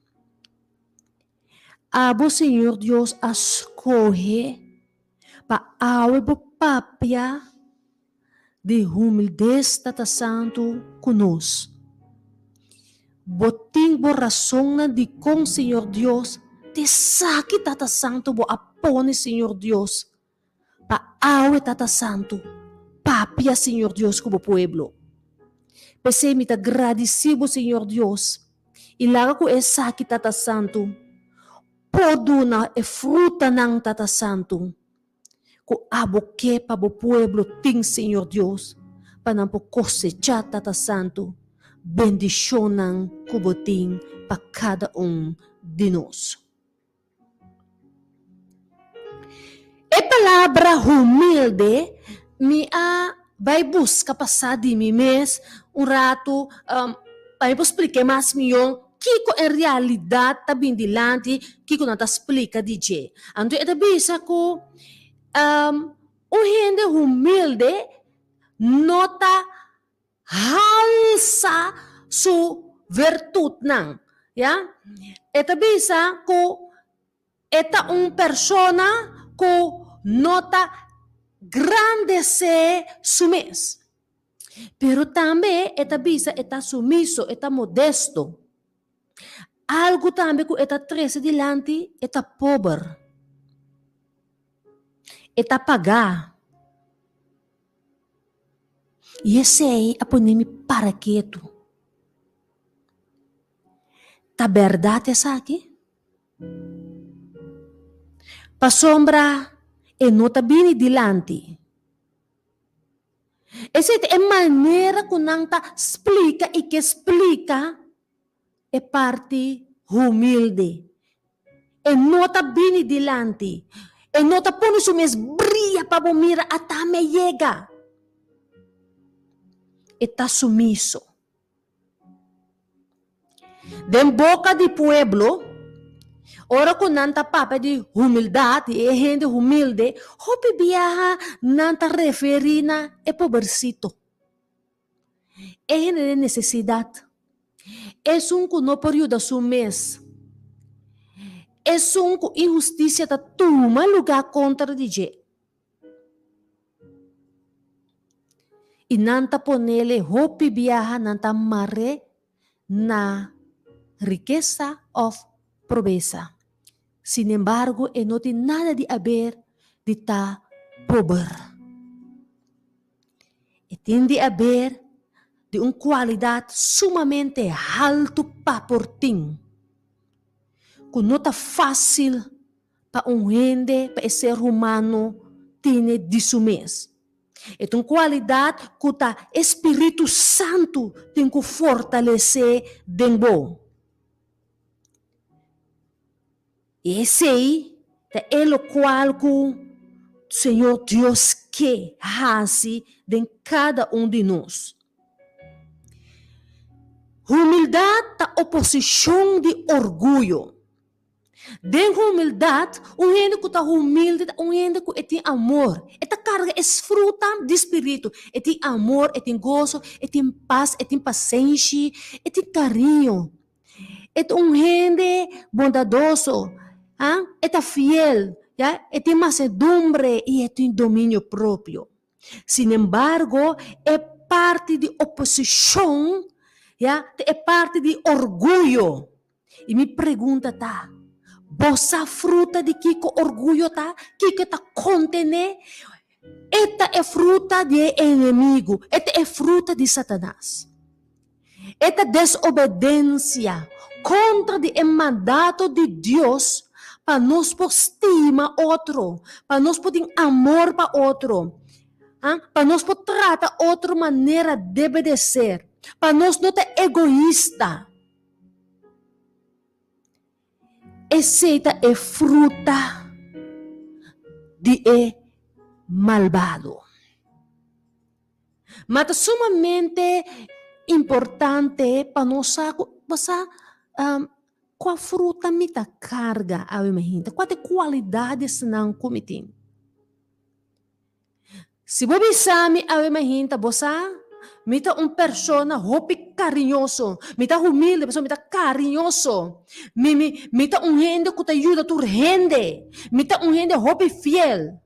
Abo Señor Dios a skohe pa awe bo papia di humildes Tata Santu ku nos. Bo tin bo rasonnan dikon Señor Dios t'esaki Tata Santu bo a pone Señor Dios pa awe Tata Santu papia Señor Dios ku bo pueblo. P'esei mi ta gradisí bo Señor Dios i laga ku esaki Tata Santu por duna e frutanan Tata Santu. ku abo ke pa bo pueblo tin, Señor Dios, pa nan por kosechá, Tata Santu, bendishonnan ku bo tin pa kada un di nos. E palabra humilde mi a bai buska pa sa di mi mes un ratu pa mi por splik'é mas mihó kiko en realidat ta bin dilanti, kiko nan ta splika di dje. Anto e ta bisa ku un hende humilde no ta halsa su virtutnan, ya. E ta bisa ku e ta un persona ku no ta grandesé su mes. Pero tambe e ta bisa e ta sumiso, e ta modesto. Algu tambe ku e ta trese dilanti, e ta pober. E ta pagá. I esei a pone mi para ketu. Ta bèrdat esaki? Pasobra e no ta bini dilanti. Esei ta e manera ku nan ta splika i ke splika e parti humilde. E no ta bini dilanti. E no ta pone su mes bria pa bo mira ata mi a yega. E ta sumiso. Den boka di pueblo, ora ku nan ta papia di humildat, di e hende humilde, hopi biaha nan ta referí na e pobersito. E hende den nesesidat. Esun ku no por yuda su mes. Esun ku inhustisia ta tuma lugá kontra di dje. I nan ta ponele hopi biaha nan ta mar'é na rikesa òf probesa. Sinembargo e no tin nada di aber di ta pober. E tin di aber di un kualidat sumamente haltu pa por tin, ku no ta fásil pa un hende, pa e ser humano tene di su mes. E ta un kualidat ku ta e spiritu santu tin ku fortalesé den bo. I esei ta e lokual ku Señor Dios ke hasi den kada un di nos. Humildat ta oposishon di orguyo. Den humildat, un hende ku ta humilde ta un hende ku e tin amor. E ta karga e fruta di spiritu. E tin amor, e tin goso, e tin pas, e tin pasenshi, e tin kariño. E ta un hende bondadoso, ha, e ta fiel, ya, e tin masedumbre i e tin dominio propio. Sinembargo, e parti di oposishon, ya, ta e parti di orguyo. I mi pregunta ta, Bo sa fruta di kiko orguyo ta? Kiko e ta kontené? E ta e fruta di e enemigu, e ta e fruta di Satanas. E ta desobedensia kontra di e mandato di Dios pa nos por stima otro, pa nos por tin amor pa otro, pa nos por trata otro manera debe de ser, pa nos no ta egoista. Esei ta e fruta di e malbado. Ma ta sumamente importante pa nos sa ku bo sa kua fruta mi ta karga awe mainta, kua ta e kualidadesnan ku mi tin. Si bo bisa mi awe mainta, bo sa, mi ta un persona hopi kariñoso, mi ta humilde pasobra mi ta kariñoso, mi mi mi ta un hende ku ta yuda tur hende, mi ta un hende hopi fiel.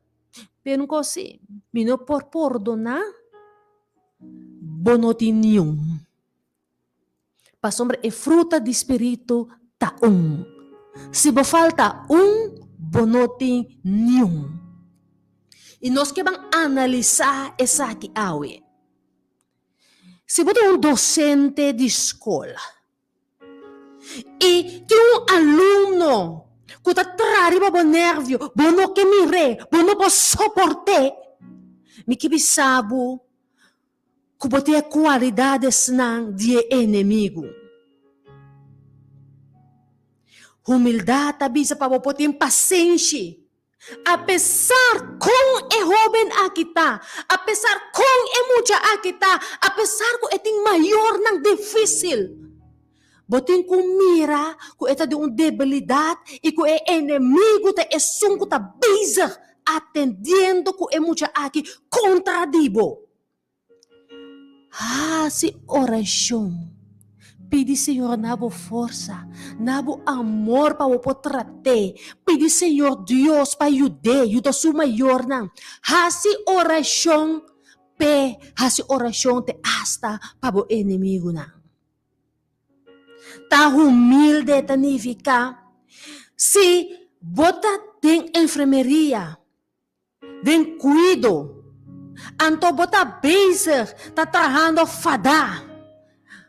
Pero un kos si, mi no por pordoná, bo no tin niun. Pasobra e fruta di spiritu ta un. Si bo falta un, bo no tin niun. I nos ke ban analisá esaki awe. Si bo ta un dosente di skol i tin un alumno. Ku ta traha riba bo nervio, bo no ke mir'é, bo no por soport'é. Mi ke bisa bo ku bo tin e kualidadesnan di e enemigu. Humildat ta bisa pa bo por tin pasenshi. Apesar kon e hóben aki ta, apesar kon e mucha aki ta, apesar ku e tin mayornan difísil, bo tin ku mira ku e ta den un debilidat i ku e enemigu ta esun ku ta bezig atendiendo ku e mucha aki kontra di bo. Hasi orashon. Pidi Señor na bo forsa, na bo amor pa bo por trat'é. Pidi Señor Dios pa yud'é, yuda su mayornan. Hasi orashon p'e, hasi orashon te asta pa bo enemigunan. Ta humilde ta nifiká si bo ta den enfermeria. Den kuido. Anto bo ta bezig ta trahando fadá.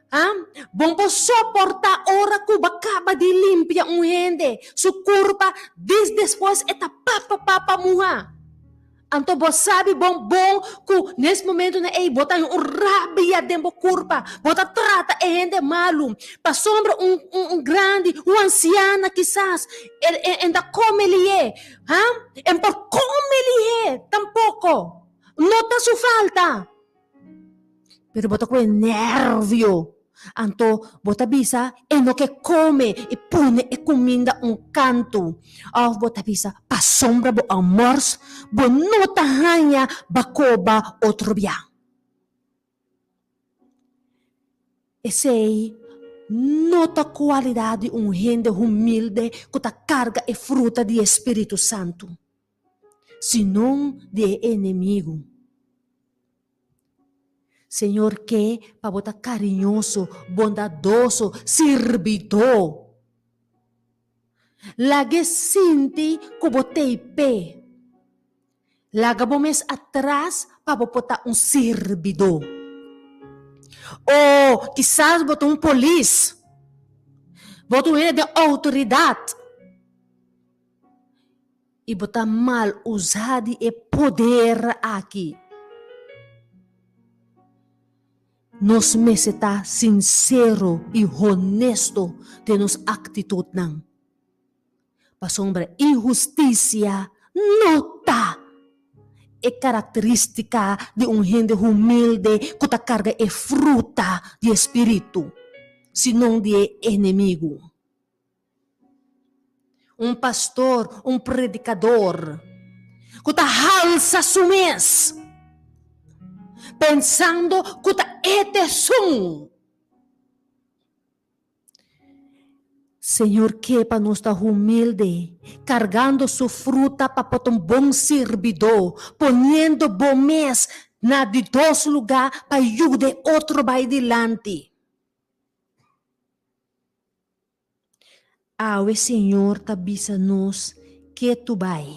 Ah, bon por soportá ora ku bo kaba di limpia un hende su kurpa dis despues e ta papa papa muhá. Anto bo sabi bon bon ku nes momentunan ei bo ta haña un rabia den bo kurpa, bo ta trata e hende malu. Pasobra un un grandi, un ansiana kisas e e ta kome lié. Ha? En por come lihé tampoco. No ta su falta. Pero bo ta cu e nervio. Anto bo ta bisa e no ke come y pone e cuminda un canto. Of bo ta bisa pasobra bo a mors bo no ta haña bacoba otro bia. Esei no ta kualidat di un hende humilde ku ta karga e fruta di e spiritu santu, sino di e enemigu. Señor ke pa bo ta kariñoso, bondadoso, sirbidó. Lag'é sinti ku bo t'ei p'e. Laga bo mes atras pa bo por ta un sirbidó. O kisas bo ta un polis. Bo ta un hende den outoridat. I bo ta mal usa di e poder aki. Nos mester ta sinsero i honesto den nos aktitutnan. Pasobra inhustisia no ta e karakterístika di un hende humilde ku ta karga e fruta di e spiritu, sino di e enemigu. Un pastor, un predikador ku ta halsa su mes, pensando ku ta e ta esun. Señor ke pa nos ta humilde, kargando su fruta pa por ta un bon sirbidó, poniendo bo mes na di dos lugá pa yuda e otro bai dilanti. Awe Señor ta bisa nos ke tu bai.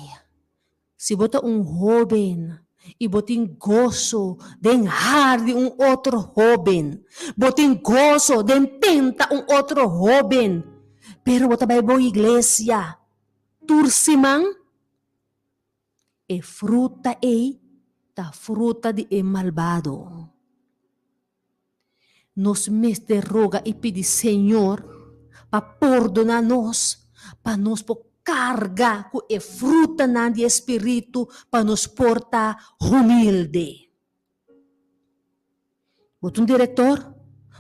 Si bo ta un hóben i bo tin goso den har di un otro hóben, bo tin goso den tenta un otro hóben, pero bo ta bai bo iglesia tur siman, e fruta ei ta fruta di e malbado. Nos mester roga i pidi Señor pa pordoná nos, pa nos por karga ku e frutanan di e Spiritu pa nos por ta humilde. Bo ta un direktor,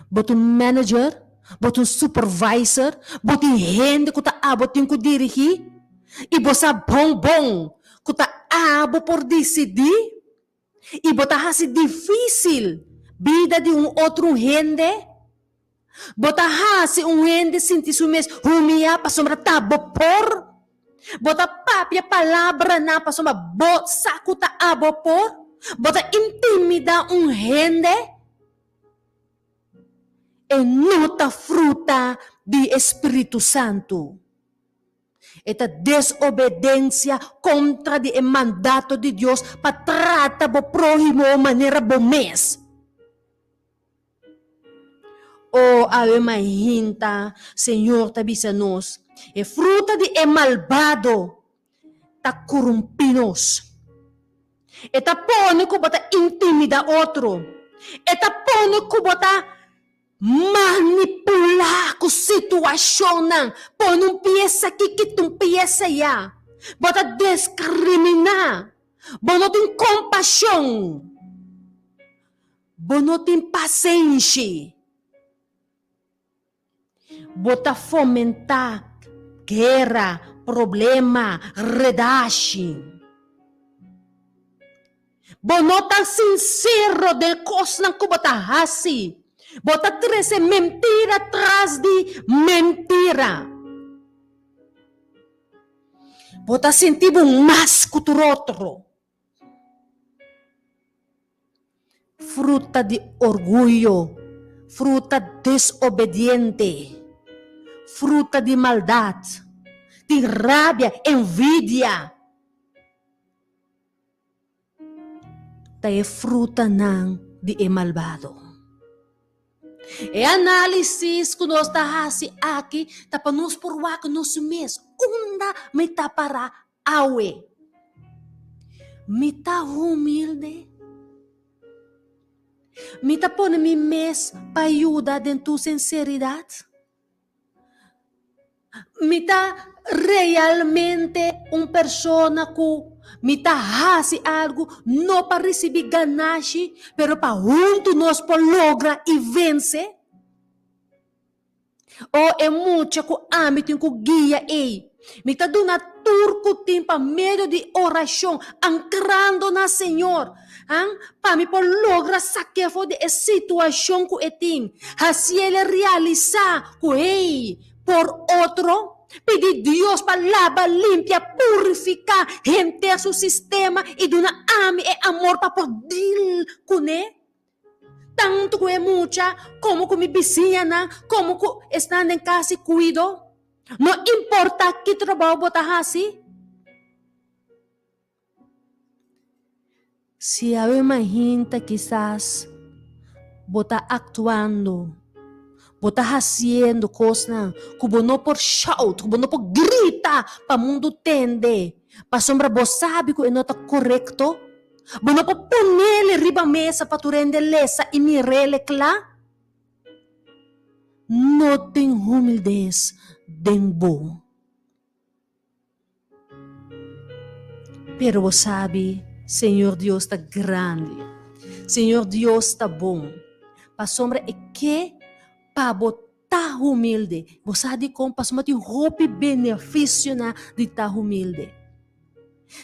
bo ta un manager, bo ta un supervisor, bo tin hende ku ta abo tin ku dirigí i bo sa bon bon ku ta abo por disidí. I bo ta hasi difísil bida di un otro hende? Bo ta hasi un hende sinti su mes humiá pasobra ta bo por? Bo ta papia palabranan pasobra bo sa ku ta abo por? Bo ta intimidá un hende? E no ta fruta di e spiritu santu. E ta desobedensia kontra di e mandato di Dios pa trata bo próhimo manera bo mes. O awe mainta, Señor ta bisa nos, E fruta di e malbado ta korumpí nos. E ta pone ku bo ta intimidá otro. E ta pone ku bo ta manipulá ku situashonnan. Pone un piesa aki, kita un piesa ayá. Bo ta deskriminá. Bo no tin kompashon. Bo no tin pasenshi. Bo ta fomentá guera, problema, redashi. Bo no ta sinsero den kosnan ku bo ta hasi. Bo ta trese mentira tras di mentira. Bo ta sinti bo mas ku tur otro. Fruta di orguyo, fruta desobediente, fruta di maldat, tin rabia, envidia, ta e frutanan di e malbado. E análisis ku nos ta hasi aki ta pa nos por wak nos mes unda mi ta pará Awe, mi ta humilde? Mi ta pone mi mes pa yuda den tur sinseridat? Mi ta realmente un persona ku mi ta hasi algu no pa risibí ganashi, pero pa huntu nos por logra i vense? O e mucha ku ami tin ku guia ei. Mi ta duna tur ku tin pa medio di orashon, ankrando na Señor, han, pa mi por logra sak'é for di e situashon ku e tin, hasiel realisá ku ei por otro. Pidi Dios pa laba, limpia, purifiká henter su sistema i duna ami e amor pa por deal kuné. Tantu ku e mucha komo ku mi bisiñanan komo ku esnan den kas di kuido. No importá ki trabou bo ta hasi. Si awe mainta kisas bo ta aktuando, bo ta hasiendo kosnan ku bo no por shout, ku bo no por grita pa mundu tende, pasobra bo sabi ku e no ta korekto. Bo no por ponele riba mesa pa tur hende lesa i mirele kla? No tin humildes den bo. Pero bo sabi, Señor Dios ta grandi. Señor Dios ta bon. Pasobra e ke pa bo ta humilde. Bo sa dikon? Pasobra tin hopi benefisionan di ta humilde.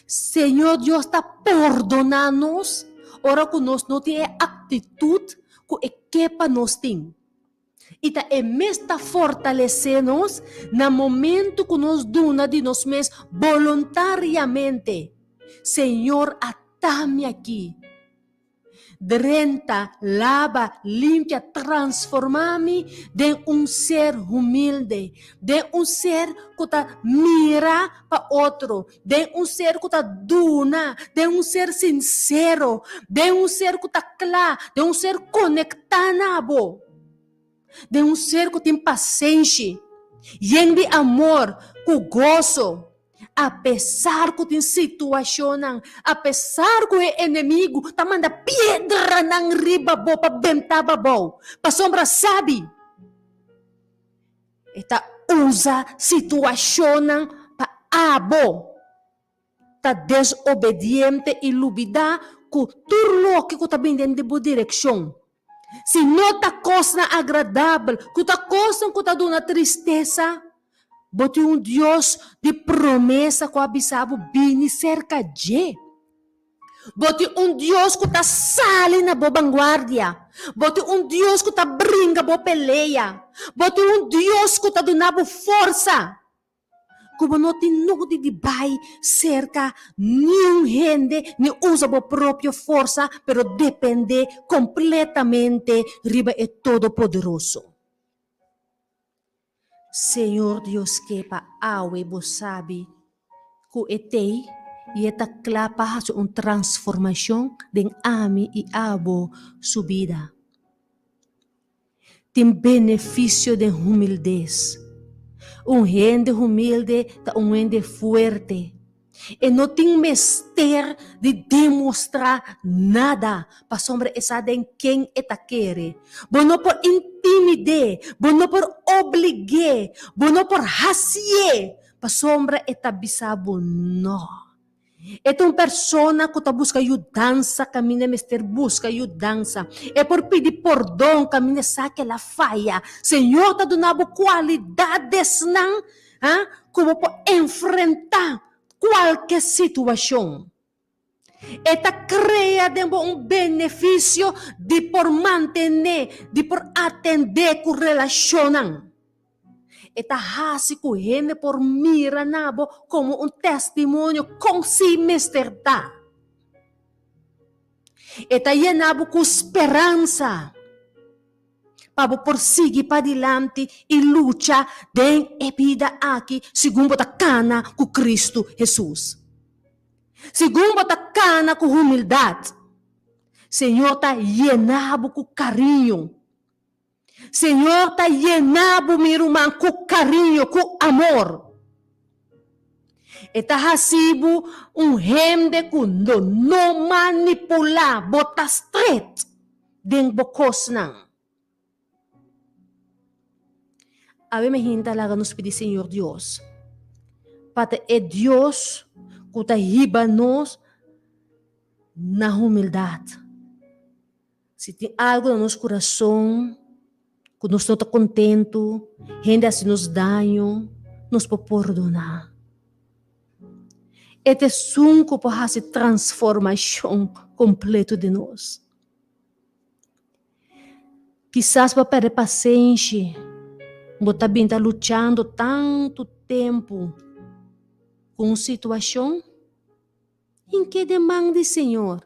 Señor Dios ta pordoná nos ora ku nos no tin e aktitut ku e ke pa nos tin. I ta e mes ta fortalesé nos na momentu ku nos duna di nos mes boluntariamente, Señor ata mi aki. Drenta, laba, limpia, transformá mi den un ser humilde, den un ser ku ta mira pa otro, den un ser ku ta duna, den un ser sinsero, den un ser ku ta kla, den un ser konektá na bo, den un ser ku tin pasenshi, yen di amor, ku goso. Apesar ku tin situashonnan, apesar ku e enemigu ta manda piedranan riba bo pa benta bo abou, pasobra sabi e ta usa situashonnan pa abo ta desobediente i lubidá ku tur loke ku ta bini den bo direkshon. Si no ta kosnan agradabel, ku ta kosnan ku ta duna tristesa, bo tin un Dios di promesa ku a bisa bo bini serka dje. Bo tin un Dios ku ta sali na bo banguardia. Bo tin un Dios ku ta bringa bo pelea. Bo tin un Dios ku ta duna bo forsa. Ku bo no tin nodi di bai serka niun hende ni usa bo propio forsa, pero dependé kompletamente riba e Todopoderoso. Señor Dios ke pa awe bo sabi ku e t'ei i e ta kla pa hasi un transformashon den ami i abo su bida. Tin benefisio den humildes. Un hende humilde ta un hende fuerte. E no tin mester di demostrá nada pasobra e sa den ken e ta kere. Bo no por intimid'é, bo no por oblig'é, bo no por hasié pasobra e ta bisa bo nò. E ta un persona ku ta buska yudansa kaminda e mester buska yudansa. E por pidi pordon kaminda e sa ku el a faya. Señor ta duna bo kualidadesnan ha ku bo por enfrentá kualke situashon. E ta krea den bo un benefisio di por mantené, di por atendé ku relashonnan. E ta hasi ku hende por mira na bo komo un testimonio kon si mester ta. E ta yena bo ku speransa pa bo por sigui padilanti i lucha den e bida aki segun bo ta kana ku Kristu Hesus. Segun bo ta kana ku humildat, Señor ta yena bo ku kariño. Señor ta yena bo, mi ruman, ku kariño, ku amor. E ta hasi bo un hende ku lo no manipulá bo, ta stret den bo kosnan. Awe mi hinta laga nos pidi Señor Dios pa ta e Dios ku ta hiba nos na humildat. Si tin algu na nos kurason ku nos no ta kontentu, hende hasi nos daño, nos por pordoná. E ta esun ku por hasi transformashon kompleto den nos. Kisas bo a pèrdè pasenshi, bo ta bin ta luchando tantu tempu ku un situashon, hink'é den man di Señor.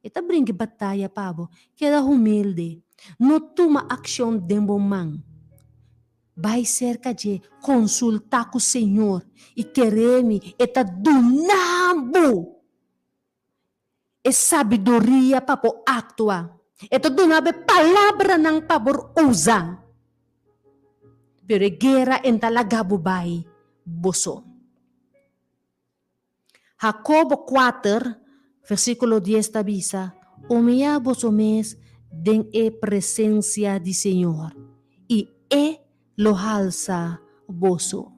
E ta bringa e bataya pa bo. Keda humilde. No tuma akshon den bo man. Bai serka dje, konsultá ku Señor, i kere mi, e ta duna bo e sabiduria pa bo aktua. E ta duna bo e palabranan pa bo usa. Pero e guera e ta laga bo bai bo so. Jacobo kuater, versíkulo dies ta bisa, Humiyá boso mes den e presensia di Señor, i E lo halsa boso.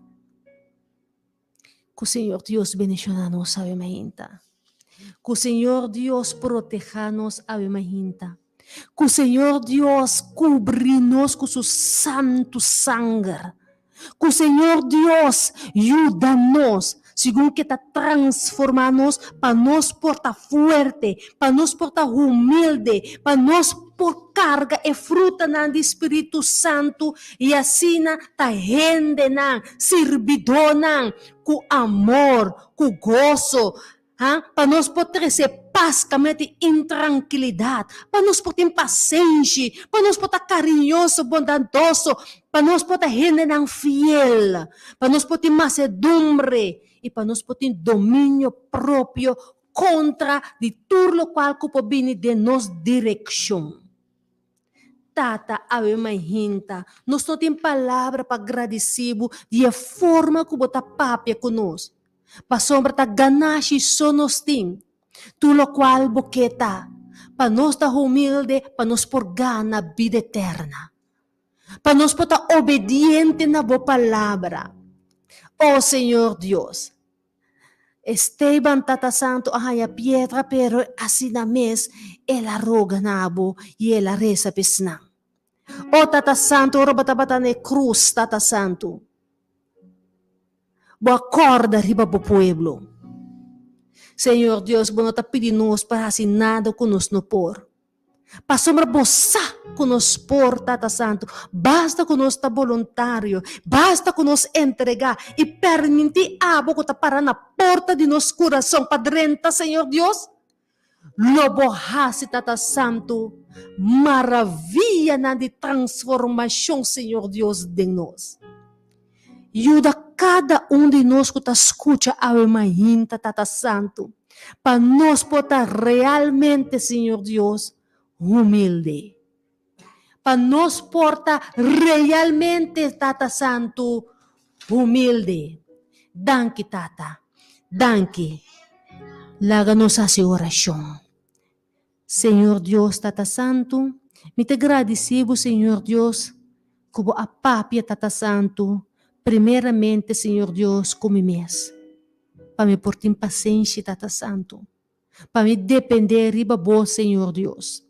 Ku Señor Dios bendishoná nos awe mainta. Ku Señor Dios protehá nos awe mainta. Ku Señor Dios kubri nos ku su santu sanger. Ku Señor Dios yuda nos segun ke ta transformá nos pa nos por ta fuerte, pa nos por ta humilde, pa nos por karga e frutanan di Spiritu Santu i asina ta hendenan, sirbidónan ku amor, ku goso, Ha? Pa nos por trese pas kaminda tin intrankilidat, pa nos por tin pasenshi, pa nos por ta kariñoso, bondadoso, pa nos por ta hendenan fiel, pa nos por tin masedumbre i pa nos por tin dominio propio kontra di tur lokual ku por bini den nos direkshon. Tata, awe mainta, nos no tin palabra pa gradisí bo di e forma ku bo ta papia ku nos. Pasobra ta ganashi so nos tin. Tur lokual bo ke ta, pa nos ta humilde pa nos por gana bida eterna. Pa nos por ta obediente na bo palabra. O Señor Dios, Esteban Tata Santu a haña piedra pero asina mes el a roga na bo i el a resa pa esnan. O Tata Santu, ora bo tabata na e krus, Tata Santu, bo a kòrda riba bo pueblo. Señor Dios, bo no ta pidi nos pa hasi nada ku nos no por. Pasobra bo sa ku nos por, Tata Santu, basta ku nos ta boluntario, basta ku nos entregá i permití abo ku ta para na porta di nos kurason pa drenta, Señor Dios, lo bo hasi, Tata Santu, maravianan di transformashon, Señor Dios, den nos. Yuda kada un di nos ku ta skucha awe mainta, Tata Santu, pa nos por ta realmente, Señor Dios, humilde. Pa nos por ta realmente, Tata Santu, Humilde. Danki Tata. Danki. Laga nos hasi orashon. Señor Dios Tata Santu, mi ta gradisí bo Señor Dios ku bo a papia Tata Santu primeramente Señor Dios ku mi mes pa mi por tin pasenshi Tata Santu pa mi dependé riba bo Señor Dios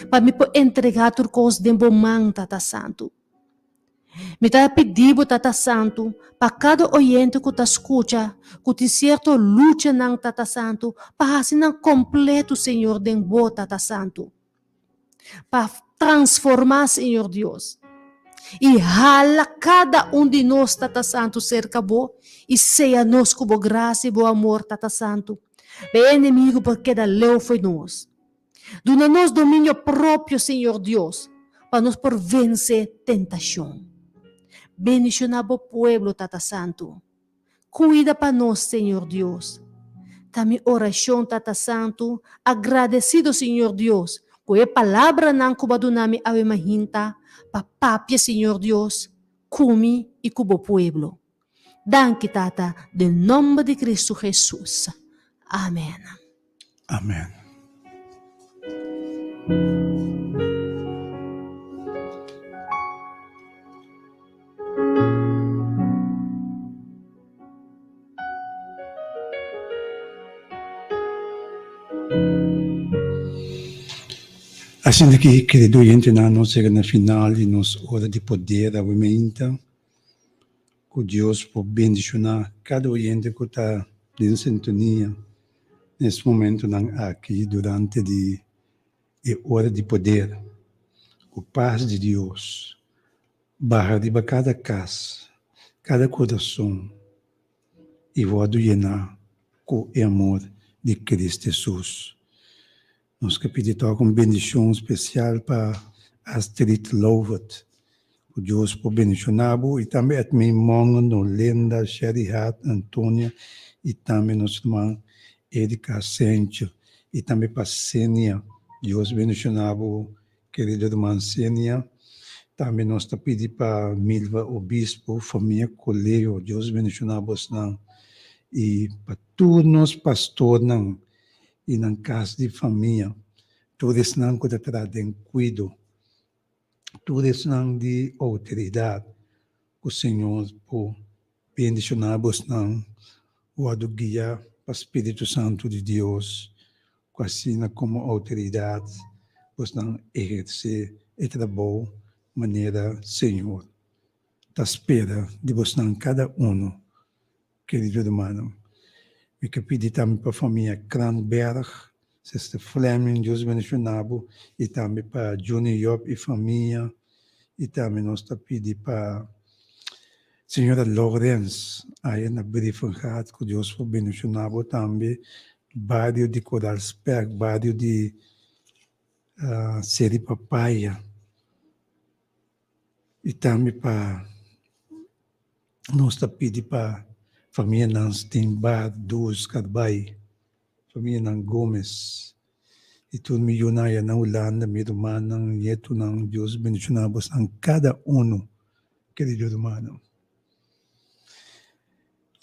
pa mi por entregá tur kos den bo man Tata Santu. Mi ta pidi bo, Tata Santu, pa kada oyente ku ta skucha, ku tin sierto luchanan, Tata Santu, pa hasi nan kompletu, Señor, den bo, Tata Santu. Pa transformá, Señor Dios, i hala kada un di nos, Tata Santu, serka bo, i seya nos ku bo grasia i bo amor, Tata Santu. Pa e enemigu por keda leu fo'i nos. Duna nos dominio propio, Señor Dios, pa nos por vence tentacion. Bendiciona bo pueblo, Tata Santu. Cuida pa nos, Señor Dios. Ta mi oracion, Tata Santu, agradecido, Señor Dios, cu e palabranan cu bo a duna mi awe mahinta pa papia, Señor Dios, cu mi y cu bo pueblo. Danki, Tata, den nomber di Cristo Jesus. Amen. Amen. Asina ki, kerido oyentenan, nos yega na final di nos Ora di Poder awe-meinta. Ku Dios por bendishoná kada oyente ku ta den sintonia nes momentunan aki durante di e ora di poder. Ku pas di Dios baha riba kada kas, kada kurason i wòrdu yená ku e amor di Cristo Hesus. Nos ke pidi tok un bendishon spesial pa Astrid Lovett. Ku Dios por bendishoná bo i tambe Edmee Mongen, Nolenda, Sherry Hart, Antonia i tambe nos ruman Erika Sencho i tambe pa Senia. Dios bendishoná bo kerido ruman Senia. Tambe nos ta pidi pa Milva Obispo, famia Coleo, Dios bendishoná bosnan i pa tur nos pastornan i nan kas di famia, tur esnan ku ta traha den kuido, tur esnan di outoridat, ku Señor por bendishoná bosnan, wòrdu guiá pa Spiritu Santu di Dios, ku asina komo outoridat bosnan ehersé e trabou manera Señor ta spera di bosnan kada unu. Kerido rumannan, mi ke pidi tambe pa famia Kranberg, Sister Fleming, Dios bendiciona bo, y tambe pa Juni Job y famia, y tambe nos ta pidi pa Señora Lourens, aya na Brievengat, cu Dios por bendiciona bo tambe, bario di Coral Spek, bario di Seri Papaya, y tambe pa Nos ta pidi pa famianan Steenbaard, Does, Carbay, famianan Gomez y tur mi yunan aya na Hulanda, mi rumannan, nietunan, Dios bendiciona bosnan cada uno, kerido rumannan.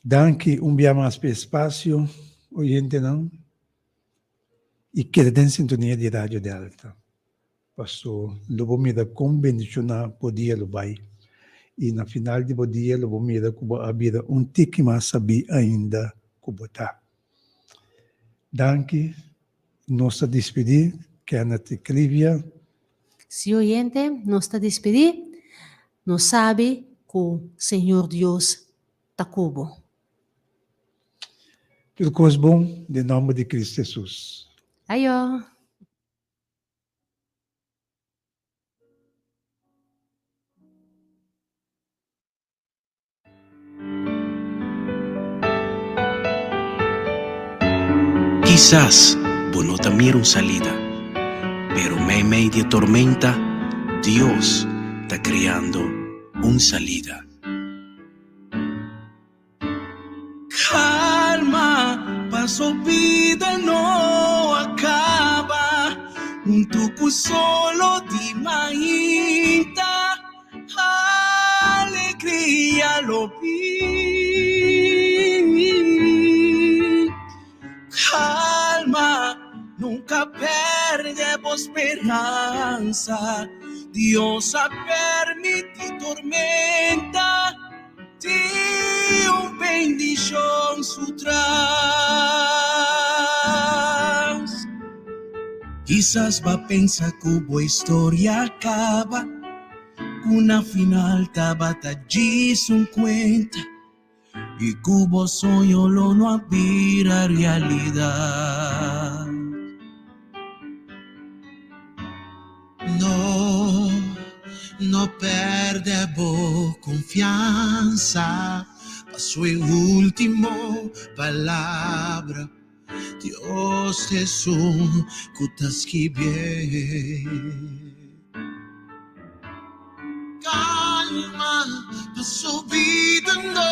Danki un bia mas pa e espacio, oyentenan, y keda den sintonia di Radio Delta. Paso lo bo mira kon bendishoná bo dia lo bai, i na final di bo dia lo bo mira ku bo a bira un tiki mas sabí ainda ku bo ta. Danki. Nos ta dispidí, Kenneth i Clivia. Sí oyente, nos ta dispidí. Nos sabi ku Señor Dios ta ku bo. Tur kos bon den nòmber di Cristo Hesus. Ayo. Kisas bo no ta mira un salida, pero meimei di e tormenta, Dios ta kreando un salida. Calma, paso bida no a caba, Hunto cu solo di mainta, alegria. Alegria lo bin. Calma, nunca perde bo speransa. Dios a permiti tormenta, tin un bendicion su tras. Kisas bo a pensa cu bo historia a caba, cu na final tabata djis un cuenta y cu bo soño lo no a bira realidad. No, no perde bo confiansa, paso e ultimo palabra Dios t'esun cu ta skibié. Calma, paso bida no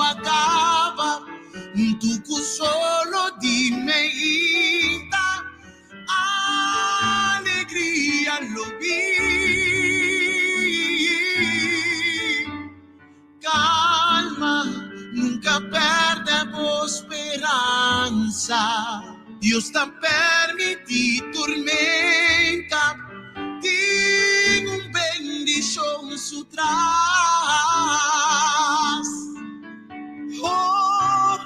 a caba, hunto cu solo di meinta, alegria lo bin. Calma, nunca perde bo speransa. Dios ta permiti tormenta, tin un bendicion su tras. Oh,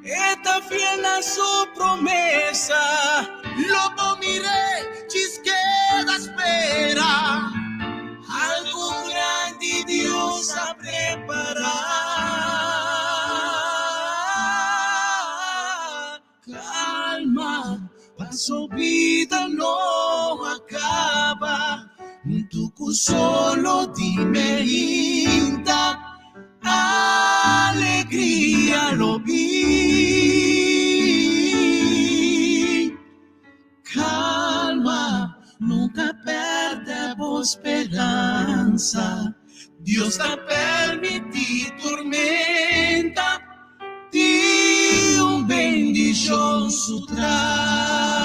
e ta fiel na su promesa. Lo bo mir'é djis keda spera. Algu grandi Dios a prepará. Kalma, paso bida no a kaba. Huntu ku solo di meinta, alegria lo bin. Calma, nunca perde bo speransa. Dios ta permiti tormenta, tin un bendicion su tras.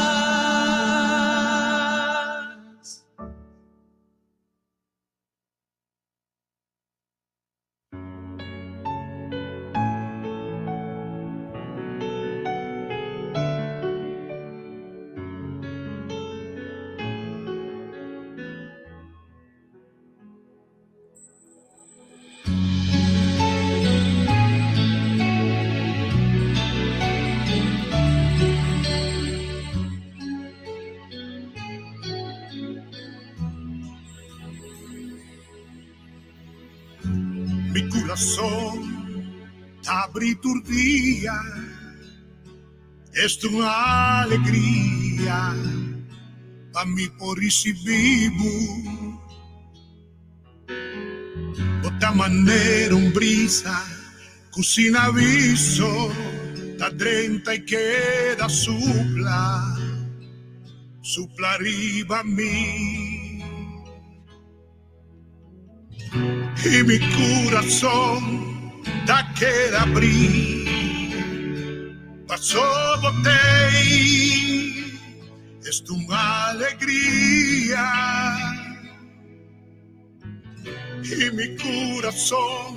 Mi kurason ta abri tur dia, Esta un alegria pa mi por risibí bo. Bo ta manera un brisa ku sin aviso ta drenta i keda supla, supla riba mi. I mi kurason ta keda abrí paso bo t'ei. Esta un alegria. I mi kurason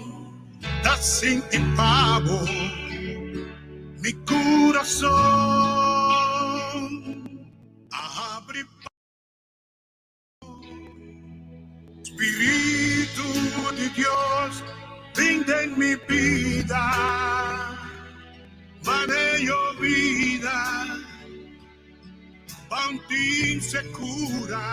ta sinti pa bo. Mi kurason a abrí pa. Spiritu di Dios, bin den mi bida, mane yobida, pa un tin sekura.